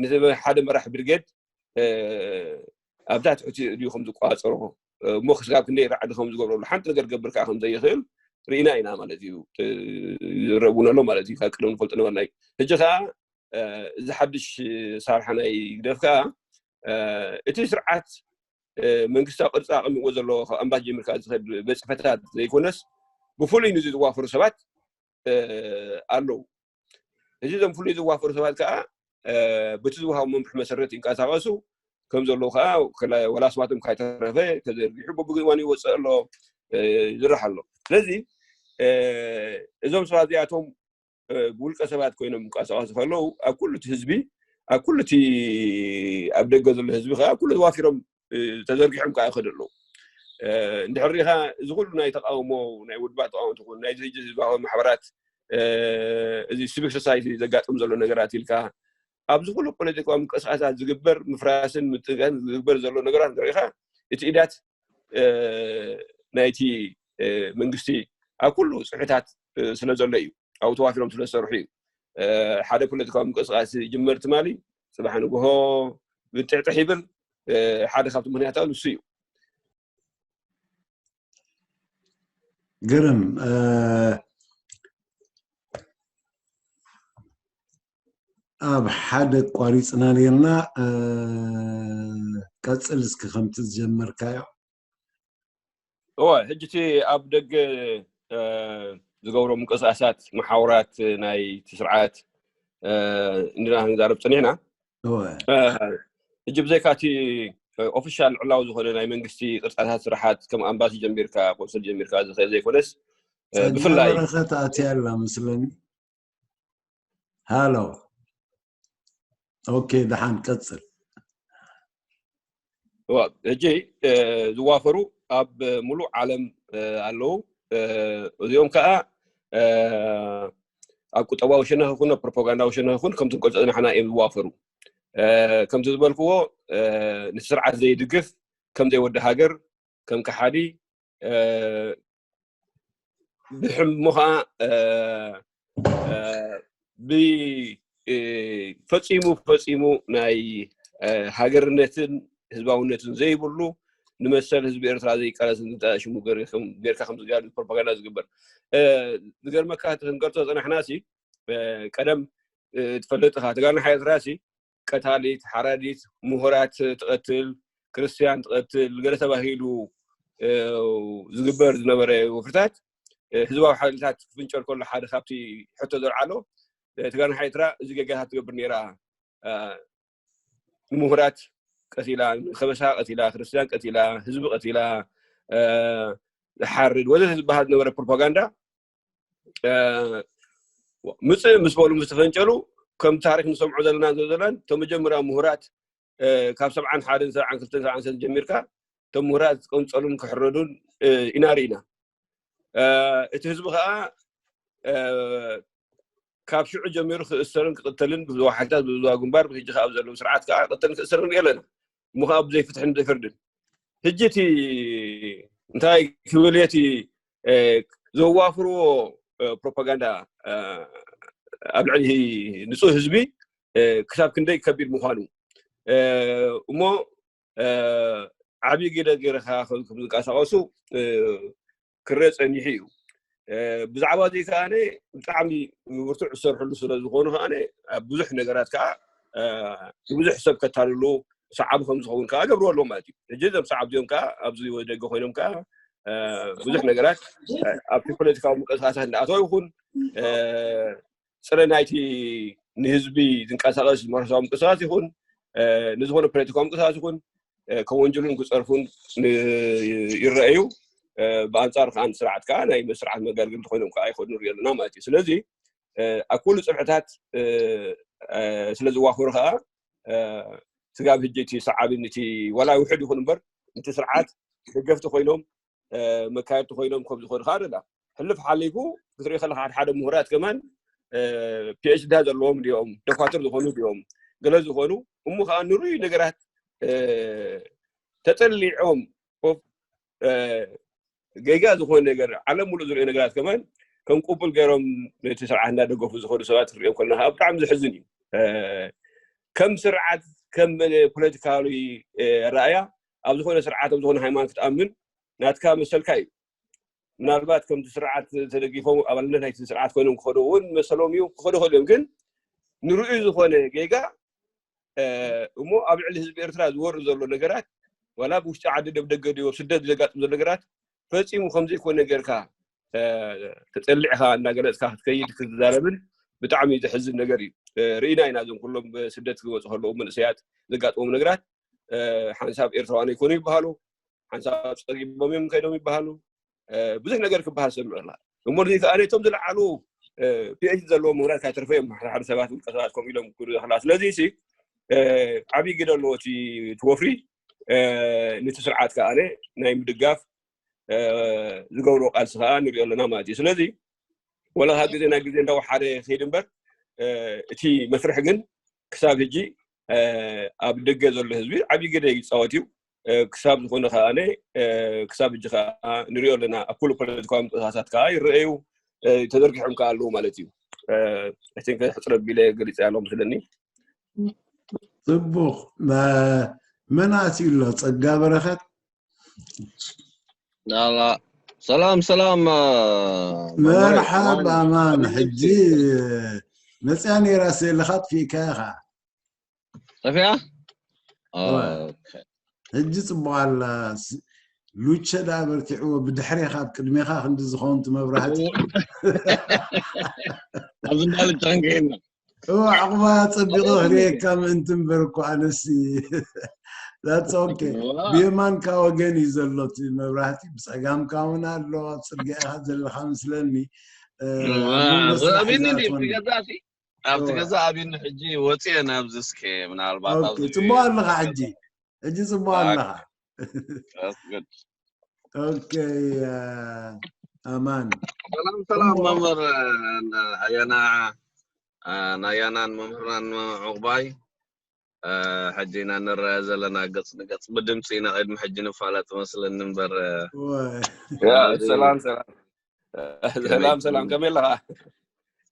ንሓደ መራሕ ብርጌድ ኣብታ ትሕቲ እድዩ ከም ዝቋፀሮ እሞ ክስጋብ ክንደይ ራዕዲ ከም ዝገብረሉ ሓንቲ ነገር ገብር ከዓ ከም ዘይኽእል ርኢና ኢና ማለት እዩ። ዝረቡን ኣሎ ማለት እዩ። ካብ ቅድም ንፈልጦ ነበርና እዩ። ሕጂ ከዓ እዚ ሓድሽ ሳርሓ ናይ ግደፍ ከዓ እቲ ስርዓት መንግስታዊ ቅርፂ ኣቐሚጥዎ ዘሎ ካብ ኣምባሲ ጀሚርካ ዝኸድ ቤት ፅሕፈታት ዘይኮነስ ብፍሉይ ንዚ ዝዋፈሩ ሰባት ኣለዉ። እዚ እዞም ፍሉይ ዝዋፈሩ ሰባት ከዓ በቲ ዝወሃቡ መምርሒ መሰረት ይንቀሳቐሱ ከም ዘለዉ ከዓ ወላ ስማቶም ካይተረፈ ተዘርጊሑ በብግዋን ይወፅእ ኣሎ ይዝራሕ ኣሎ። ስለዚ እዞም ሰባት እዚኣቶም ብውልቀ ሰባት ኮይኖም ይንቀሳቐሱ ከለዉ ኣብ ኩሉ እቲ ህዝቢ ኣብ ኩሉ እቲ ኣብ ደገ ዘሎ ህዝቢ ከዓ ኩሉ ተዋፊሮም ተዘርጊሖም ከዓ ይኸዱ ኣለዉ። እንድሕር ሪኢኻ እዚ ኩሉ ናይ ተቃውሞ ናይ ውድባት ተቃውሞ ትኹን ናይ ህዝባዊ ማሕበራት እዚ ሲቪክ ሶሳይቲ ዘጋጥም ዘሎ ነገራት ኢልካ ኣብዚ ኩሉ ፖለቲካዊ ምንቅስቃሳት ዝግበር ምፍራስን ምጥቃን ዝግበር ዘሎ ነገራት ንሪኢኻ እቲ ኢዳት ናይቲ መንግስቲ ኣብ ኩሉ ፅሑታት ስለ ዘሎ እዩ። ኣብኡ ተዋፊሮም ስለ ዝሰርሑ እዩ። ሓደ ፖለቲካዊ ምንቅስቃስ ይጅመር ትማሊ ፅባሕ ንግሆ ብጥዕጥሕ ይብል። ሓደ ካብቲ ምክንያታት ንሱ እዩ። ግርም ኣብ ሓደ ቋሪፅና ነርና። ቀፅል እስኪ ከምቲ ዝጀመርካዮ። እወ ሕጂ እቲ ኣብ ደገ ዝገብሮ ምንቅስቃሳት መሓውራት ናይ ስርዓት እንዲና ክንዛረብ ፀኒሕና። ሕጂ ብዘይካ እቲ ኦፊሻል ዕላዊ ዝኾነ ናይ መንግስቲ ቅርፃታት ስራሓት ከም ኣምባሲ ጀሚርካ ቆንስል ጀሚርካ ዝኽእል ዘይኮነስ ብፍላይ በረኸት ኣትያ ኣላ መስለኒ። ሃሎ ኦኬ፣ ደሓን ቀፅል። ሕጂ ዝዋፈሩ ኣብ ሙሉእ ዓለም ኣለዉ። እዚኦም ከዓ ኣብ ቁጠባዊ ሸነኽ ይኹን ኣብ ፕሮፓጋንዳዊ ሸነኽ ይኹን ከምቲ ንገልፆ ዝናሕና እዮም ዝዋፈሩ። ከምቲ ዝበልክዎ ንስርዓት ዘይድግፍ ከም ዘይወዲ ሃገር ከም ከሓዲ ብሕሞ ከዓ ብፈፂሙ ፈፂሙ ናይ ሃገርነትን ህዝባውነትን ዘይብሉ ንመሰል ህዝቢ ኤርትራ ዘይቃለስን ሽሙ ጌርካ ከም ዝጋር ፕሮፓጋንዳ ዝግበር ዝገርመካ ክንገልፆ ዝፀናሕና ሲ ቀደም ትፈልጥ ኢኻ ተጋርና ሓይልትራ ሲ ቀታሊት ሓራዲት ምሁራት ትቐትል ክርስትያን ትቐትል ገለ ተባሂሉ ዝግበር ዝነበረ ወፍርታት ህዝባዊ ሓይልታት ክፍንጨል ከሎ ሓደ ካብቲ ሕቶ ዘልዓሎ ተጋርና ሓይልትራ እዚ ጌጋታት ትገብር ነይራ። ንምሁራት ቀቲላ ንከበሳ ቀቲላ ክርስትያን ቀቲላ ህዝቢ ቀቲላ ዝሓርድ ወዘተ ዝበሃል ዝነበረ ፕሮፓጋንዳ ምፅእ ምስ በሉ ምስ ተፈንጨሉ ከም ታሪክ ንሰምዖ ዘለና ዘዘላን እቶም መጀመርያ ምሁራት ካብ ሰብዓን ሓደን ሰብዓን ክልተን ሰብዓን ሰን ጀሚርካ እቶም ምሁራት ዝቀንፀሉን ክሕረዱን ኢና ርኢና። እቲ ህዝቢ ከዓ ካብ ሽዑ ጀሚሩ ክእሰርን ክቅተልን ብዝዋ ሓይልታት ብዝዋ ግንባር ብሕጂ ከዓ ኣብ ዘለዉ ስርዓት ከዓ ቅተልን ክእሰርን ንርኢ ኣለና። እሞ ከዓ ብዘይፍትሕን ብዘይፍርድን ሕጂ እቲ እንታይ ክብል እየ፣ እቲ ዘዋፍርዎ ፕሮፓጋንዳ ኣብ ልዕሊ ንፁህ ህዝቢ ክሳብ ክንደይ ከቢድ ምዃኑ እሞ ዓብዪ ግደ ገይርካ ከም ዝንቀሳቀሱ ክረአ ፀኒሑ እዩ። ብዛዕባ እዚ ከዓ ብጣዕሚ ብርቱዕ ዝሰርሕሉ ስለ ዝኾኑ ከዓ ኣብ ብዙሕ ነገራት ከዓ ብዙሕ ሰብ ከታልሉ ሰዓቢ ከም ዝኸውን ከዓ ገብሩ ኣለዎ ማለት እዩ። ሕጂ እዞም ሰዓብ እዚኦም ከዓ ኣብዚ ወደ ደገ ኮይኖም ከዓ ብዙሕ ነገራት ኣብቲ ፖለቲካዊ ምንቅስቃሳት እንዳኣተው ይኹን ፅረ ናይቲ ንህዝቢ ዝንቀሳቀስ ማሕበረሰባዊ ምንቅስቃስ ይኹን ንዝኾነ ፖለቲካዊ ምንቅስቃስ ይኹን ከወንጅሉን ክፀርፉን ይረአዩ። ብኣንፃር ከዓ ስርዓት ከዓ ናይ ስርዓት መጋልገልቲ ኮይኖም ከዓ ይኸዱ ንሪኦ ኣለና ማለት እዩ። ስለዚ ኣብ ኩሉ ፅፍሕታት ስለ ዝዋፈሩ ከዓ ስጋብ ሕጂ እቲ ሰዓብን እቲ ዋላ ውሕድ ይኹን እምበር እቲ ስርዓት ደገፍቲ ኮይኖም መካየድቲ ኮይኖም ከም ዝኾኑ ከዓ ንርዳ። ሕልፍ ሓሊፉ ክትርኢ ከለካ ሓደ ሓደ ምሁራት ከማን ፒኤችዲ ዘለዎም ድኦም ደኳትር ዝኾኑ ድኦም ገለ ዝኾኑ እሞ ከዓ ንሩይ ነገራት ተጠሊዖም ጌጋ ዝኾነ ነገር ዓለም ሙሉእ ዝሪኦ ነገራት ከማን ከም ቅቡል ገይሮም ነቲ ስርዓት እናደገፉ ዝኾኑ ሰባት ክትሪኦም ከለና ከዓ ብጣዕሚ ዘሕዝን እዩ። ከም ስርዓት ከም ፖለቲካዊ ኣረኣያ ኣብ ዝኾነ ስርዓት ኣብ ዝኾነ ሃይማኖት ክትኣምን ናትካ መሰልካ እዩ። ምናልባት ከምቲ ስርዓት ተደጊፎም ኣባልነት ናይቲ ስርዓት ኮይኖም ክኸዱ እውን መሰሎም እዩ ክኸዱ ከሉ እዮም። ግን ንርኡይ ዝኾነ ጌጋ እሞ ኣብ ልዕሊ ህዝቢ ኤርትራ ዝወርድ ዘሎ ነገራት ዋላ ብውሽጢ ዓዲ ደብ ደገ ድዮ ስደት ዘጋጥም ዘሎ ነገራት ፈጺሙ ከምዘይኮነ ጌርካ ተጸሊዕካ እናገለጽካ ክትከይድ ክትዛረብን ብጣዕሚ ዘሕዝን ነገር እዩ። ርኢና ኢና እዞም ኩሎም ስደት ክወፁ ከለዉ መንእሰያት ዘጋጥሞም ነገራት ሓንሳብ ኤርትራውያን ኣይኮኑ ይበሃሉ፣ ሓንሳብ ፀጊቦም እዮም ከይዶም ይበሃሉ። ብዙሕ ነገር ክበሃል ሰምዕ ኣላ። እሞ እዚ ከዓ ነቶም ዝለዓሉ ፒኤች ዘለዎ ምሁራት ካይተርፈ እዮም ሓደ ሓደ ሰባት ውልቀ ሰባት ከምኡ ኢሎም ክሉ ከላ ስለዚ ሲ ዓብዪ ግደ ኣለዎ እቲ ወፍሪ ነቲ ስርዓት ከዓ ናይ ምድጋፍ ዝገብሮ ቃልሲ ከዓ ንሪኦ ኣለና ማለት እዩ። ስለዚ ወላ ካብ ግዜ ናብ ግዜ እንዳወሓደ ክሄድ እምበር እቲ መስርሕ ግን ክሳብ ሕጂ ኣብ ደገ ዘሎ ህዝቢ ዓብዪ ግደ ይፃወት እዩ። ክሳብ ዝኾነ ከዓ ክሳብ ሕጂ ከዓ ንሪኦ ኣለና ኣብ ኩሉ ፖለቲካዊ ምንቅስቃሳት ከዓ ይረአዩ ተዘርጊሖም ከዓ ኣለዉ ማለት እዩ። ሕፅረ ቢለ ገሊፀ ኣለዉ ምስለኒ። ፅቡቅ መን ኣትዩ ኣሎ? ፀጋ በረኸት። ሰላም ሰላም። መርሓብ ኣማን። ሕጂ መፅያ ነይራ ስእልኻ ጥፊእካ ኢኻ። ጠፊኣ። ሕጂ ፅቡቅ ኣላ። ሉቸ ዳ በርቲዕዎ ብድሕሬኻ ኣብ ቅድሜኻ ክንዲ ዝኾንት መብራህቲ ኣብዚ እንዳልጫ ክንከይና እዋ ዕቑባ ፀቢቐ ክርእየካ ምእንቲ እምበር እኮ ኣነሲ that's okay። ብየማንካ ወገን እዩ ዘሎ እቲ መብራህቲ፣ ብፀጋምካ እውን ኣሎ። ኣብ ፅርግያ ኢኻ ዘለኻ ምስለኒ። ኣብቲ ገዛ ኣብቲ ገዛ ኣብኒ ሕጂ ወፅየ ናብዚ እስከ ምናልባት ፅቡቅ ኣለኻ ሕጂ ሕጂ ፅቡቅ ኣለኻ። ኦኬ ኣማን ሰላም ሰላም መምህር ኣያና ናያናን መምህርናን ዕቑባይ። ሕጂ ኢና ንረአ ዘለና ገፅ ንገፅ ብድምፂ ኢና ቅድሚ ሕጂ ንፋለጥ መስለኒ እምበር። ሰላም ሰላም ሰላም ሰላም ከመይ ኣለኻ?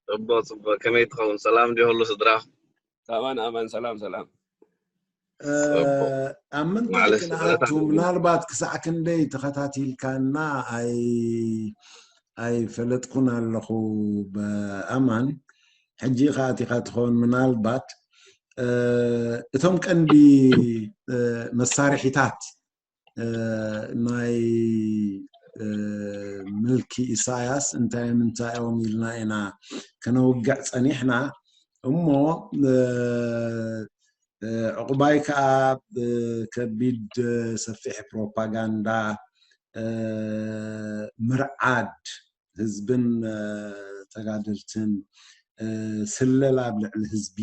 ፅቡቅ ፅቡቅ ከመይ ትኸውን? ሰላም እንዲ ሁሉ ስድራ? ኣማን ኣማን ሰላም ሰላም። ኣብ ምንታይ ክንኣቱ ምናልባት ክሳዕ ክንደይ ተኸታቲልካና ኣይፈለጥኩን ኣለኹ። ኣማን ሕጂ ከኣቲካ ትኸውን ምናልባት እቶም ቀንዲ መሳርሒታት ናይ ምልኪ ኢሳያስ እንታይ ምንታይ እዮም ኢልና ኢና ከነውግዕ ጸኒሕና። እሞ ዕቑባይ ከኣ ከቢድ ሰፊሕ ፕሮፓጋንዳ ምርዓድ ህዝብን ተጋደልትን ስለላ ኣብ ልዕሊ ህዝቢ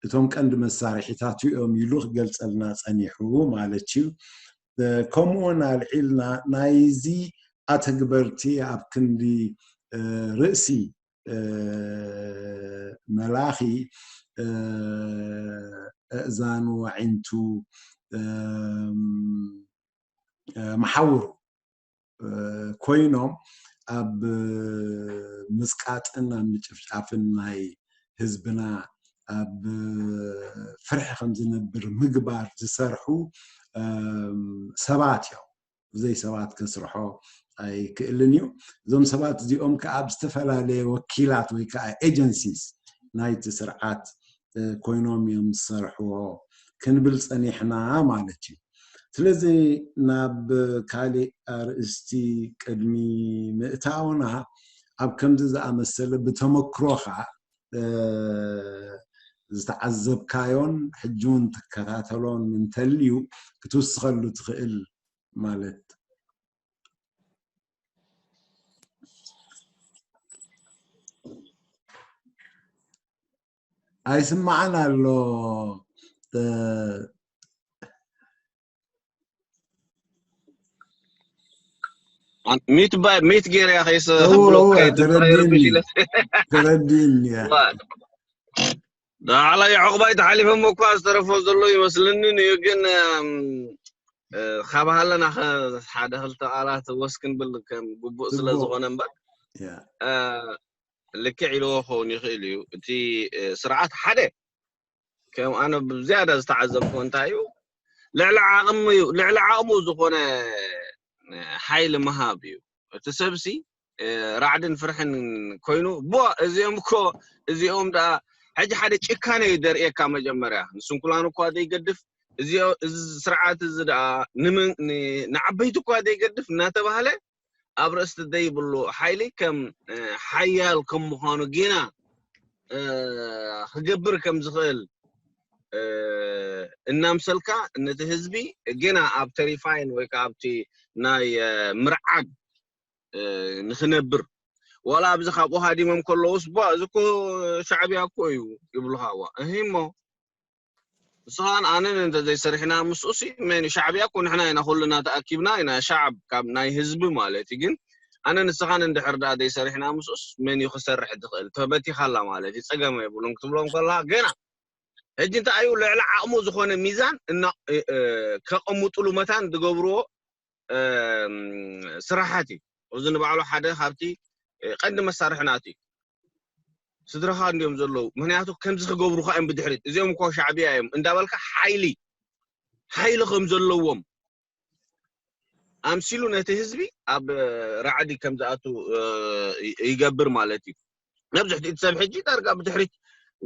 እቶም ቀንዲ መሳርሒታት እዮም ኢሉ ክገልጸልና ጸኒሑ ማለት እዩ። ከምኡ እውን ኣልዒልና ናይዚ ኣተግበርቲ ኣብ ክንዲ ርእሲ መላኺ ኣእዛኑ ኣዒንቱ መሓውሩ ኮይኖም ኣብ ምጽቃጥን ኣብ ምጭፍጫፍን ናይ ህዝብና ኣብ ፍርሒ ከም ዝነብር ምግባር ዝሰርሑ ሰባት እዮም። ብዘይ ሰባት ከስርሖ ኣይክእልን እዩ። እዞም ሰባት እዚኦም ከዓ ኣብ ዝተፈላለየ ወኪላት ወይ ከዓ ኤጀንሲስ ናይቲ ስርዓት ኮይኖም እዮም ዝሰርሕዎ ክንብል ጸኒሕና ማለት እዩ። ስለዚ ናብ ካሊእ ኣርእስቲ ቅድሚ ምእታውና ኣብ ከምዚ ዝኣመሰለ ብተመክሮኻ ዝተዓዘብካዮን ሕጂ እውን ትከታተሎን እንተልዩ ክትውስኸሉ ትኽእል ማለት ኣይስማዕን ኣሎ። ሚት ባይ ሚት ገይረ ከይስ ክብሎ ከይርብሽ ኢለ ተረዲእኒ። ዳዕላ የዕቑባይ ተሓሊፎም እኳ ዝተረፎ ዘሎ ይመስልኒ እዩ። ግን ካብ ሃለና ሓደ ክልተ ቃላት ወስ ክንብል ከም ግቡእ ስለ ዝኾነ እምበር ልክዕ ኢልዎ ክኸውን ይኽእል እዩ። እቲ ስርዓት ሓደ ከም ኣነ ብዝያዳ ዝተዓዘብኩ እንታይ እዩ፣ ልዕሊ ዓቕሚ እዩ፣ ልዕሊ ዓቕሙ ዝኾነ ሓይሊ ምሃብ እዩ። እቲ ሰብሲ ራዕድን ፍርሕን ኮይኑ፣ ቦ እዚኦም እኮ እዚኦም ደኣ ሕጂ ሓደ ጭካነ እዩ ደርእየካ። መጀመርያ ንስንኩላን እኳ ዘይገድፍ እዚ ስርዓት እዚ ደኣ ንዓበይቲ እኳ ዘይገድፍ እናተባህለ ኣብ ርእስቲ ዘይብሉ ሓይሊ ከም ሓያል ከም ምዃኑ ጌና ክገብር ከም ዝኽእል እናምሰልካ ነቲ ህዝቢ ጌና ኣብ ተሪፋይን ወይ ከዓ ኣብቲ ናይ ምርዓድ ንኽነብር ዋላ ኣብዚ ካብኡ ሃዲሞም ከለውስ ቧ እዚ እኮ ሻዕብያ እኮ እዩ ይብሉኻ ዋ እሂ እሞ ንስኻን ኣነን እንተዘይሰሪሕና ምስኡሲ መን ሻዕብያ እኮ ንሕና ኢና ኩልና ተኣኪብና ኢና ሻዕብ ካብ ናይ ህዝቢ ማለት እዩ ግን ኣነ ንስኻን እንድሕር ደኣ ዘይሰሪሕና ምስኡስ መን እዩ ክሰርሕ ዝኽእል ተበቲኻላ ማለት እዩ ፀገም የብሉን ክትብሎም ከለካ ገና ሕጂ እንታይ እዩ ልዕሊ ዓቕሙ ዝኾነ ሚዛን ከቐምጥሉ መታን ዝገብርዎ ስራሓት እዩ እዚ ንባዕሉ ሓደ ካብቲ ቀንዲ መሳርሒ ናቱ እዩ ስድራኻ እንዲዮም ዘለዉ ምክንያቱ ከምዚ ክገብሩካ እዮም ብድሕሪት እዚኦም እኮ ሻዕብያ እዮም እንዳበልካ ሓይሊ ሓይሊ ከም ዘለዎም ኣምሲሉ ነቲ ህዝቢ ኣብ ራዕዲ ከም ዝኣቱ ይገብር ማለት እዩ መብዝሕቲ እቲ ሰብ ሕጂ ዳርጋ ብድሕሪት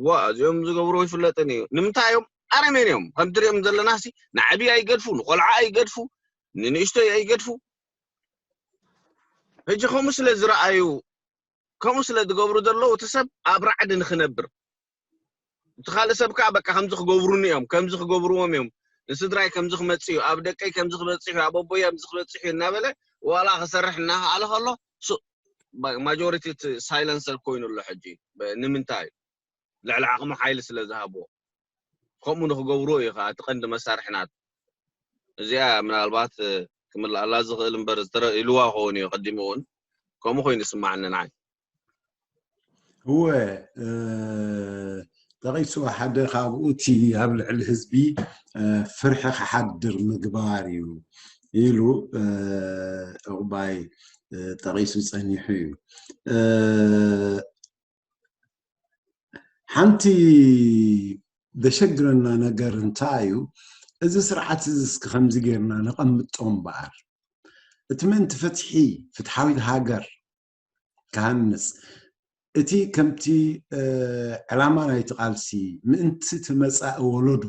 ዋ እዚኦም ዝገብርዎ ይፍለጥን እዩ ንምንታይ እዮም ኣረሜን እዮም ከም ትሪኦም ዘለና ሲ ንዓብዪ ኣይገድፉ ንቆልዓ ኣይገድፉ ንንእሽተይ ኣይገድፉ ሕጂ ከምኡ ስለ ዝረኣዩ ከምኡ ስለ ዝገብሩ ዘለዉ እቲ ሰብ ኣብ ራዕዲ ንክነብር እቲ ካልእ ሰብ ከዓ በቃ ከምዚ ክገብሩኒ እዮም ከምዚ ክገብርዎም እዮም ንስድራይ ከምዚ ክመፅእ እዩ ኣብ ደቀይ ከምዚ ክበፅሕ እዩ ኣብ ኣቦይ ከምዚ ክበፅሕ እዩ እናበለ ዋላ ክሰርሕ እናክኣለ ከሎ ማጆሪቲ እቲ ሳይለንሰር ኮይኑ ኣሎ ሕጂ ንምንታይ ልዕሊ ዓቕሙ ሓይሊ ስለ ዝሃብዎ ከምኡ ንክገብርዎ እዩ ከዓ እቲ ቀንዲ መሳርሒ ናቱ እዚኣ ምናልባት ክምልኣላ ዝኽእል እምበር ዝተረኢልዋ ክኸውን እዩ ቀዲሙ እውን ከምኡ ኮይኑ ይስማዓኒ ንዓይ እወ ጠቒሱ ሓደ ካብኡ እቲ ኣብ ልዕሊ ህዝቢ ፍርሒ ክሓድር ምግባር እዩ ኢሉ ዕቑባይ ጠቒሱ ጸኒሑ እዩ ሓንቲ ዘሸግረና ነገር እንታይ እዩ እዚ ስርዓት እዚ እስኪ ከምዚ ጌርና ነቐምጦ እምበኣር እቲ ምእንቲ ፍትሒ ፍትሓዊት ሃገር ክሃንጽ እቲ ከምቲ ዕላማ ናይቲ ቃልሲ ምእንቲ እቲ መጻኢ ወለዶ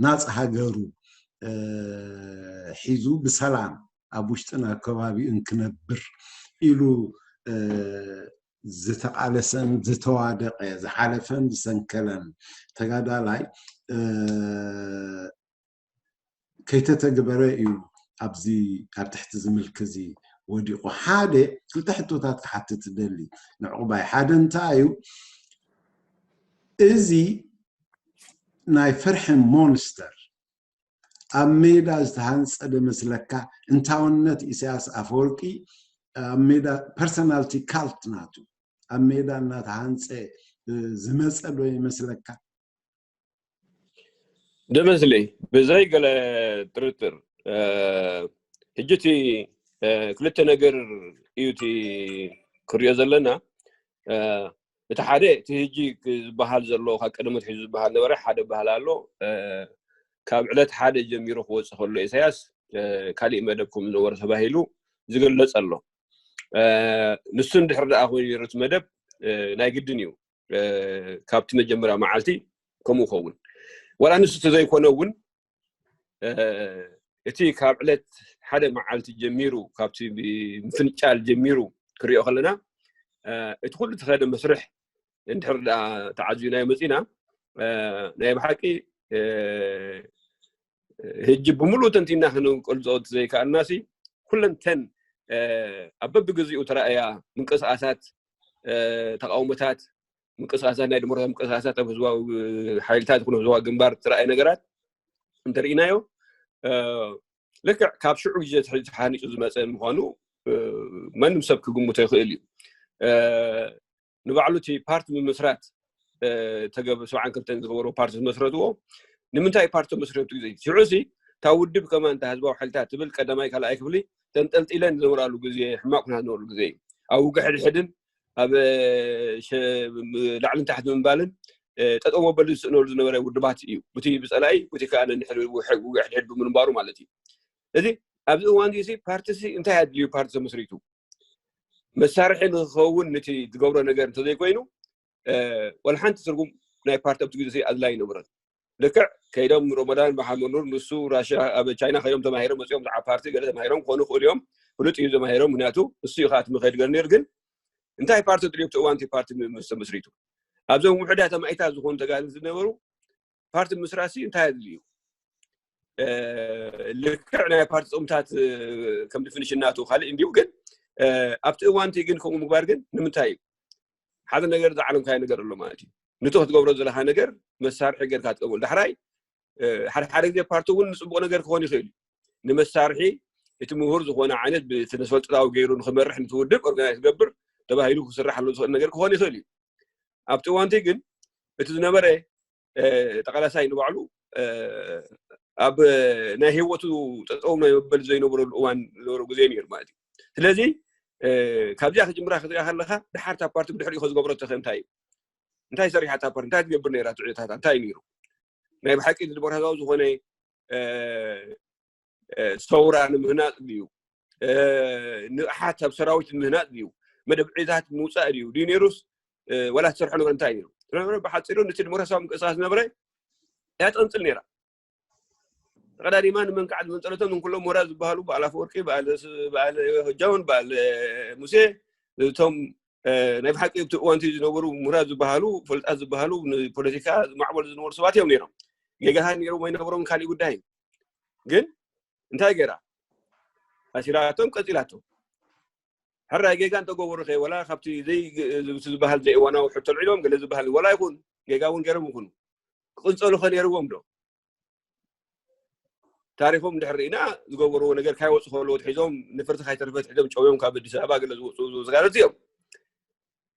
ናጽ ሃገሩ ሒዙ ብሰላም ኣብ ውሽጥን ኣብ ከባቢኡን ክነብር ኢሉ ዝተቃለሰን ዝተዋደቀ ዝሓለፈን ዝሰንከለን ተጋዳላይ ከይተተግበረ እዩ ኣብዚ ኣብ ትሕቲ ዝምልክ እዚ ወዲቁ ሓደ ክልተ ሕቶታት ክሓትት ደሊ ንዕቁባይ ሓደ እንታይ እዩ እዚ ናይ ፍርሒ ሞንስተር ኣብ ሜዳ ዝተሃንፀ ዶ ይመስለካ? እንታውነት ኢሳያስ ኣፈወርቂ ኣብ ሜዳ ፐርሰናልቲ ካልት ናቱ ኣብ ሜዳ እናተሃንፀ ዝመፀ ዶ ይመስለካ? ደመስለይ ብዘይ ገለ ጥርጥር ሕጂ እቲ ክልተ ነገር እዩ እቲ ክሪኦ ዘለና። እቲ ሓደ እቲ ሕጂ ዝበሃል ዘሎ ካብ ቀደም ኣትሒዙ ዝበሃል ነበረ ሓደ ባህል ኣሎ። ካብ ዕለት ሓደ ጀሚሩ ክወፅእ ከሎ ኢሳያስ ካሊእ መደብ ከም ዝነበረ ተባሂሉ ዝግለፅ ኣሎ። ንሱ እንድሕር ደኣ ኮይኑ ነሩ እቲ መደብ ናይ ግድን እዩ ካብቲ መጀመርያ መዓልቲ ከምኡ ከውን ዋላ ንሱ ተዘይኮነ እውን እቲ ካብ ዕለት ሓደ መዓልቲ ጀሚሩ ካብቲ ምፍንጫል ጀሚሩ ክሪኦ ከለና እቲ ኩሉ ተኸደ መስርሕ እንድሕር ደኣ ተዓዚብናዮ መፂና ናይ ብሓቂ ሕጂ ብምሉእ ተንቲና ክንገልፆ ዘይከኣልናሲ ኩለንተን ኣብ በብግዜኡ ተራእያ ምንቅስቃሳት ተቃውሞታት ምንቅስቃሳት ናይ ዲሞክራሲ ምንቅስቃሳት ኣብ ህዝባዊ ሓይልታት ይኹን ህዝባዊ ግንባር ተራእየ ነገራት እንተርኢናዮ ልክዕ ካብ ሽዑ ግዜ ተሓኒፁ ዝመፀ ምኳኑ ማንም ሰብ ክግምቶ ይኽእል እዩ። ንባዕሉ እቲ ፓርቲ ምምስራት ተገብ ሰብዓን ክልተን ዝገበሩ ፓርቲ ዝመስረትዎ ንምንታይ ፓርቲ መስረቱ ግዜ ሽዑ ሲ እታ ውድብ ከማን እታ ህዝባዊ ሓይልታት ትብል ቀዳማይ ካልኣይ ክፍሊ ተንጠልጢለን ዝነበራሉ ግዜ ሕማቅ ኩናት ዝነበሩ ግዜ እዩ። ኣብ ውግእ ሕድሕድን ኣብ ላዕልን ታሕቲ ምንባልን ጠጠው መበሊ ዝስእነሉ ዝነበረ ውድባት እዩ። ቡቲ ብፀላኢ ቡቲ ከዓ ነንሕድ ውግእ ሕድሕድ ብምንባሩ ማለት እዩ። እዚ ኣብዚ እዋን እዚ ፓርቲ ሲ እንታይ ኣድልዩ ፓርቲ ተመስሪቱ መሳርሒ ንክኸውን ነቲ ዝገብሮ ነገር እንተዘይኮይኑ ወላ ሓንቲ ትርጉም ናይ ፓርቲ ኣብቲ ግዜ ኣድላይ ይነበረን። ልክዕ ከይዶም ሮመዳን ብሓመኑር ንሱ ራሽያ ኣብ ቻይና ከይዶም ተማሂሮም መፅኦም ዝዓ ፓርቲ ገለ ተማሂሮም ክኾኑ ይኽእሉ እዮም። ፍሉጥ እዩ ዘማሂሮም ምክንያቱ እሱ እዩ ከዓ እቲ መኸዲ ገር ነይሩ። ግን እንታይ ፓርቲ ድልዮ ኣብቲ እዋን እቲ ፓርቲ ምስ ተመስሪቱ ኣብዞም ውሕዳት ኣማኢታት ዝኾኑ ተጋደልቲ ዝነበሩ ፓርቲ ምስራሲ እንታይ ኣድልዩ? ልክዕ ናይ ፓርቲ ጥቕምታት ከም ዲፊኒሽን ናቱ ካልእ እንዲሁ ግን ኣብቲ እዋንቲ ግን ከምኡ ምግባር ግን ንምንታይ እዩ? ሓደ ነገር ዝዓለምካዮ ነገር ኣሎ ማለት እዩ። ንቱ ክትገብሮ ዘለካ ነገር መሳርሒ ጌርካ ትቀበሉ። ዳሕራይ ሓደ ሓደ ግዜ ፓርቲ እውን ንፅቡቅ ነገር ክኾን ይኽእል እዩ። ንመሳርሒ እቲ ምሁር ዝኾነ ዓይነት ብስነስፈልጥታዊ ገይሩ ንክመርሕ ንትውድብ ኦርጋናይዝ ገብር ተባሂሉ ክስራሕ ኣሎ ዝኽእል ነገር ክኾን ይኽእል እዩ። ኣብቲ እዋንቲ ግን እቲ ዝነበረ ተቃላሳይ ንባዕሉ ኣብ ናይ ህይወቱ ጠጠው ናይ መበል ዘይነበረሉ እዋን ዝነበረ ግዜ ነይሩ ማለት እዩ። ስለዚ ካብዚኣ ክጅምራ ክትሪኣ ከለካ ድሓር እታ ፓርቲ ብድሕሪኡ ዝገብረቶ ከ እንታይ እዩ? እንታይ ሰሪሓ እታ ፓርቲ እንታይ ትገብር ነይራ ትዕታት እንታይ ነይሩ? ናይ ብሓቂ ዲሞክራሲያዊ ዝኾነ ሰውራ ንምህናፅ ድዩ? ንቕሓት ኣብ ሰራዊት ንምህናፅ ድዩ? መደብ ዕታት ምውፃእ ድዩ ድዩ ነይሩስ ዋላ ትሰርሖ ነገር እንታይ ነይሩ? ዝነበረ ብሓፂሩ ነቲ ዲሞክራሲያዊ ምንቅስቃስ ዝነበረ እያ ትቕንፅል ነይራ። ተቐዳዲማ ንመንካዕ ዝመንፀለቶም ንኩሎም ምሁራት ዝበሃሉ በዓል ኣፈወርቂ በዓል ጃውን በዓል ሙሴ እቶም ናይ ብሓቂ ኣብቲ እዋንቲ ዝነበሩ ምሁራት ዝበሃሉ ፈልጣት ዝበሃሉ ንፖለቲካ ዝማዕበሉ ዝነበሩ ሰባት እዮም ነይሮም። ጌጋታት ነይሮም ኣይነበሮም ካልእ ጉዳይ እዩ። ግን እንታይ ገይራ ኣሲራቶም ቀፂላቶም። ሕራይ ጌጋ እንተገበሩ ከ ወላ ካብቲ ዘይ ዝበሃል ዘይእዋናዊ ሕቶ ኣልዒሎም ገለ ዝበሃል ወላ ይኹን ጌጋ እውን ገይሮም ይኹኑ ክቅንፀሉ ከ ነይርዎም ዶ? ታሪኮም እንድሕር ርኢና ዝገበርዎ ነገር ካይወፁ ከለዎ ትሒዞም ንፍርቲ ካይተርፈ ትሒዞም ጨውዮም ካብ ኣዲስ ኣበባ ገለ ዝወፁ ተጋደልቲ እዮም።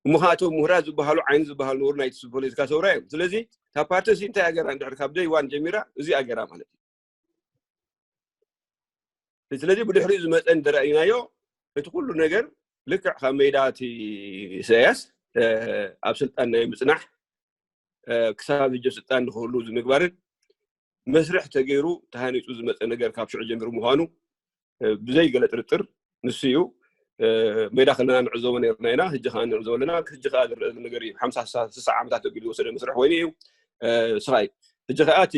እሞ ከዓ እቶም ምሁራት ዝበሃሉ ዓይኒ ዝበሃሉ ነበሩ ናይቲ ፖለቲካ ሰውራ እዮም። ስለዚ እታ ፓርቲ እዚ እንታይ ኣገራ እንድሕር ካብ ደይ ዋን ጀሚራ እዚ ኣገራ ማለት እዩ። ስለዚ ብድሕሪኡ ዝመፀ እንተረእይናዮ እቲ ኩሉ ነገር ልክዕ ካብ ሜዳ እቲ ኢሳያስ ኣብ ስልጣን ናይ ምፅናሕ ክሳብ ህጂ ስልጣን ንክህሉ ዝምግባርን መስርሕ ተገይሩ ተሃኒፁ ዝመፀ ነገር ካብ ሽዑ ጀሚሩ ምኳኑ ብዘይ ገለ ጥርጥር ንሱ እዩ። ሜዳ ከለና ንዕዘቦ ነርና ኢና፣ ህጂ ከዓ ንዕዘቦ ኣለና። ህጂ ከዓ ዝረአ ዘሎ ነገር እዩ። ሓምሳ ስሳ ዓመታት ተቢሉ ዝወሰደ መስርሕ ኮይኑ እዩ። ስኻይ ህጂ ከዓ እቲ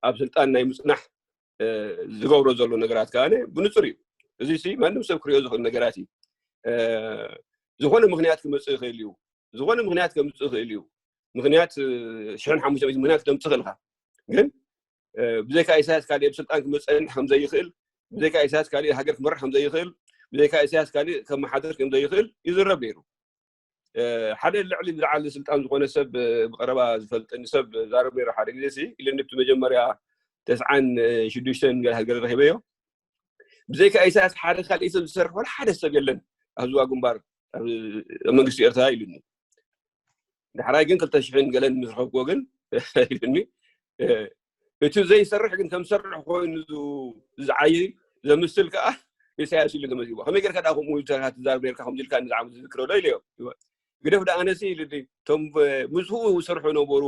ኣብ ስልጣን ናይ ምፅናሕ ዝገብሮ ዘሎ ነገራት ከዓ ብንፁር እዩ። እዚ ሲ ማንም ሰብ ክሪኦ ዝኽእል ነገራት እዩ። ዝኾነ ምክንያት ክመፅእ ይኽእል እዩ። ዝኾነ ምክንያት ከምፅእ ይኽእል እዩ። ምክንያት ሽሕን ሓሙሽተ ሚእቲ ምክንያት ክተምፅእ ይኽእልካ። ግን ብዘይካ ኢሳያስ ካሊእ ኣብ ስልጣን ክመፀንሕ ከምዘይኽእል፣ ብዘይካ ኢሳያስ ካሊእ ሃገር ክመርሕ ከምዘይኽእል፣ ብዘይካ ኢሳያስ ካሊእ ከመሓደር ከምዘይኽእል ይዝረብ ነይሩ። ሓደ ልዕሊ ዝለዓለ ስልጣን ዝኾነ ሰብ ብቀረባ ዝፈልጠኒ ሰብ ዛረብ ነይሩ ሓደ ግዜ ሲ ኢለኒ ብቲ መጀመርያ ተስዓን ሽዱሽተን ገለ ሃገር ረኺበዮ። ብዘይካ ኢሳያስ ሓደ ካልእ ሰብ ዝሰርሕ ወላ ሓደ ሰብ የለን ኣብ ዝዋ ግንባር ኣብ መንግስቲ ኤርትራ ኢሉኒ። ዳሕራይ ግን ክልተ ሽሕን ገለን ምስ ረኸብኩዎ ግን ኢሉኒ። እቲ ዘይሰርሕ ግን ከም ዝሰርሕ ኮይኑ ዝዓይ ዘምስል ከዓ ኢሳያስ ኢሉ ተመዝጊቡ። ከመይ ጌርካ ደኣ ከምኡ ኢልካ ትዛረብ ኔርካ ከምዚ ኢልካ ንዛዕባ ዝዝክሮ ዶ ኢለዮ። ግደፍ ደኣ ኣነሲ ኢሉኒ። እቶም ምስኡ ዝሰርሑ ነበሩ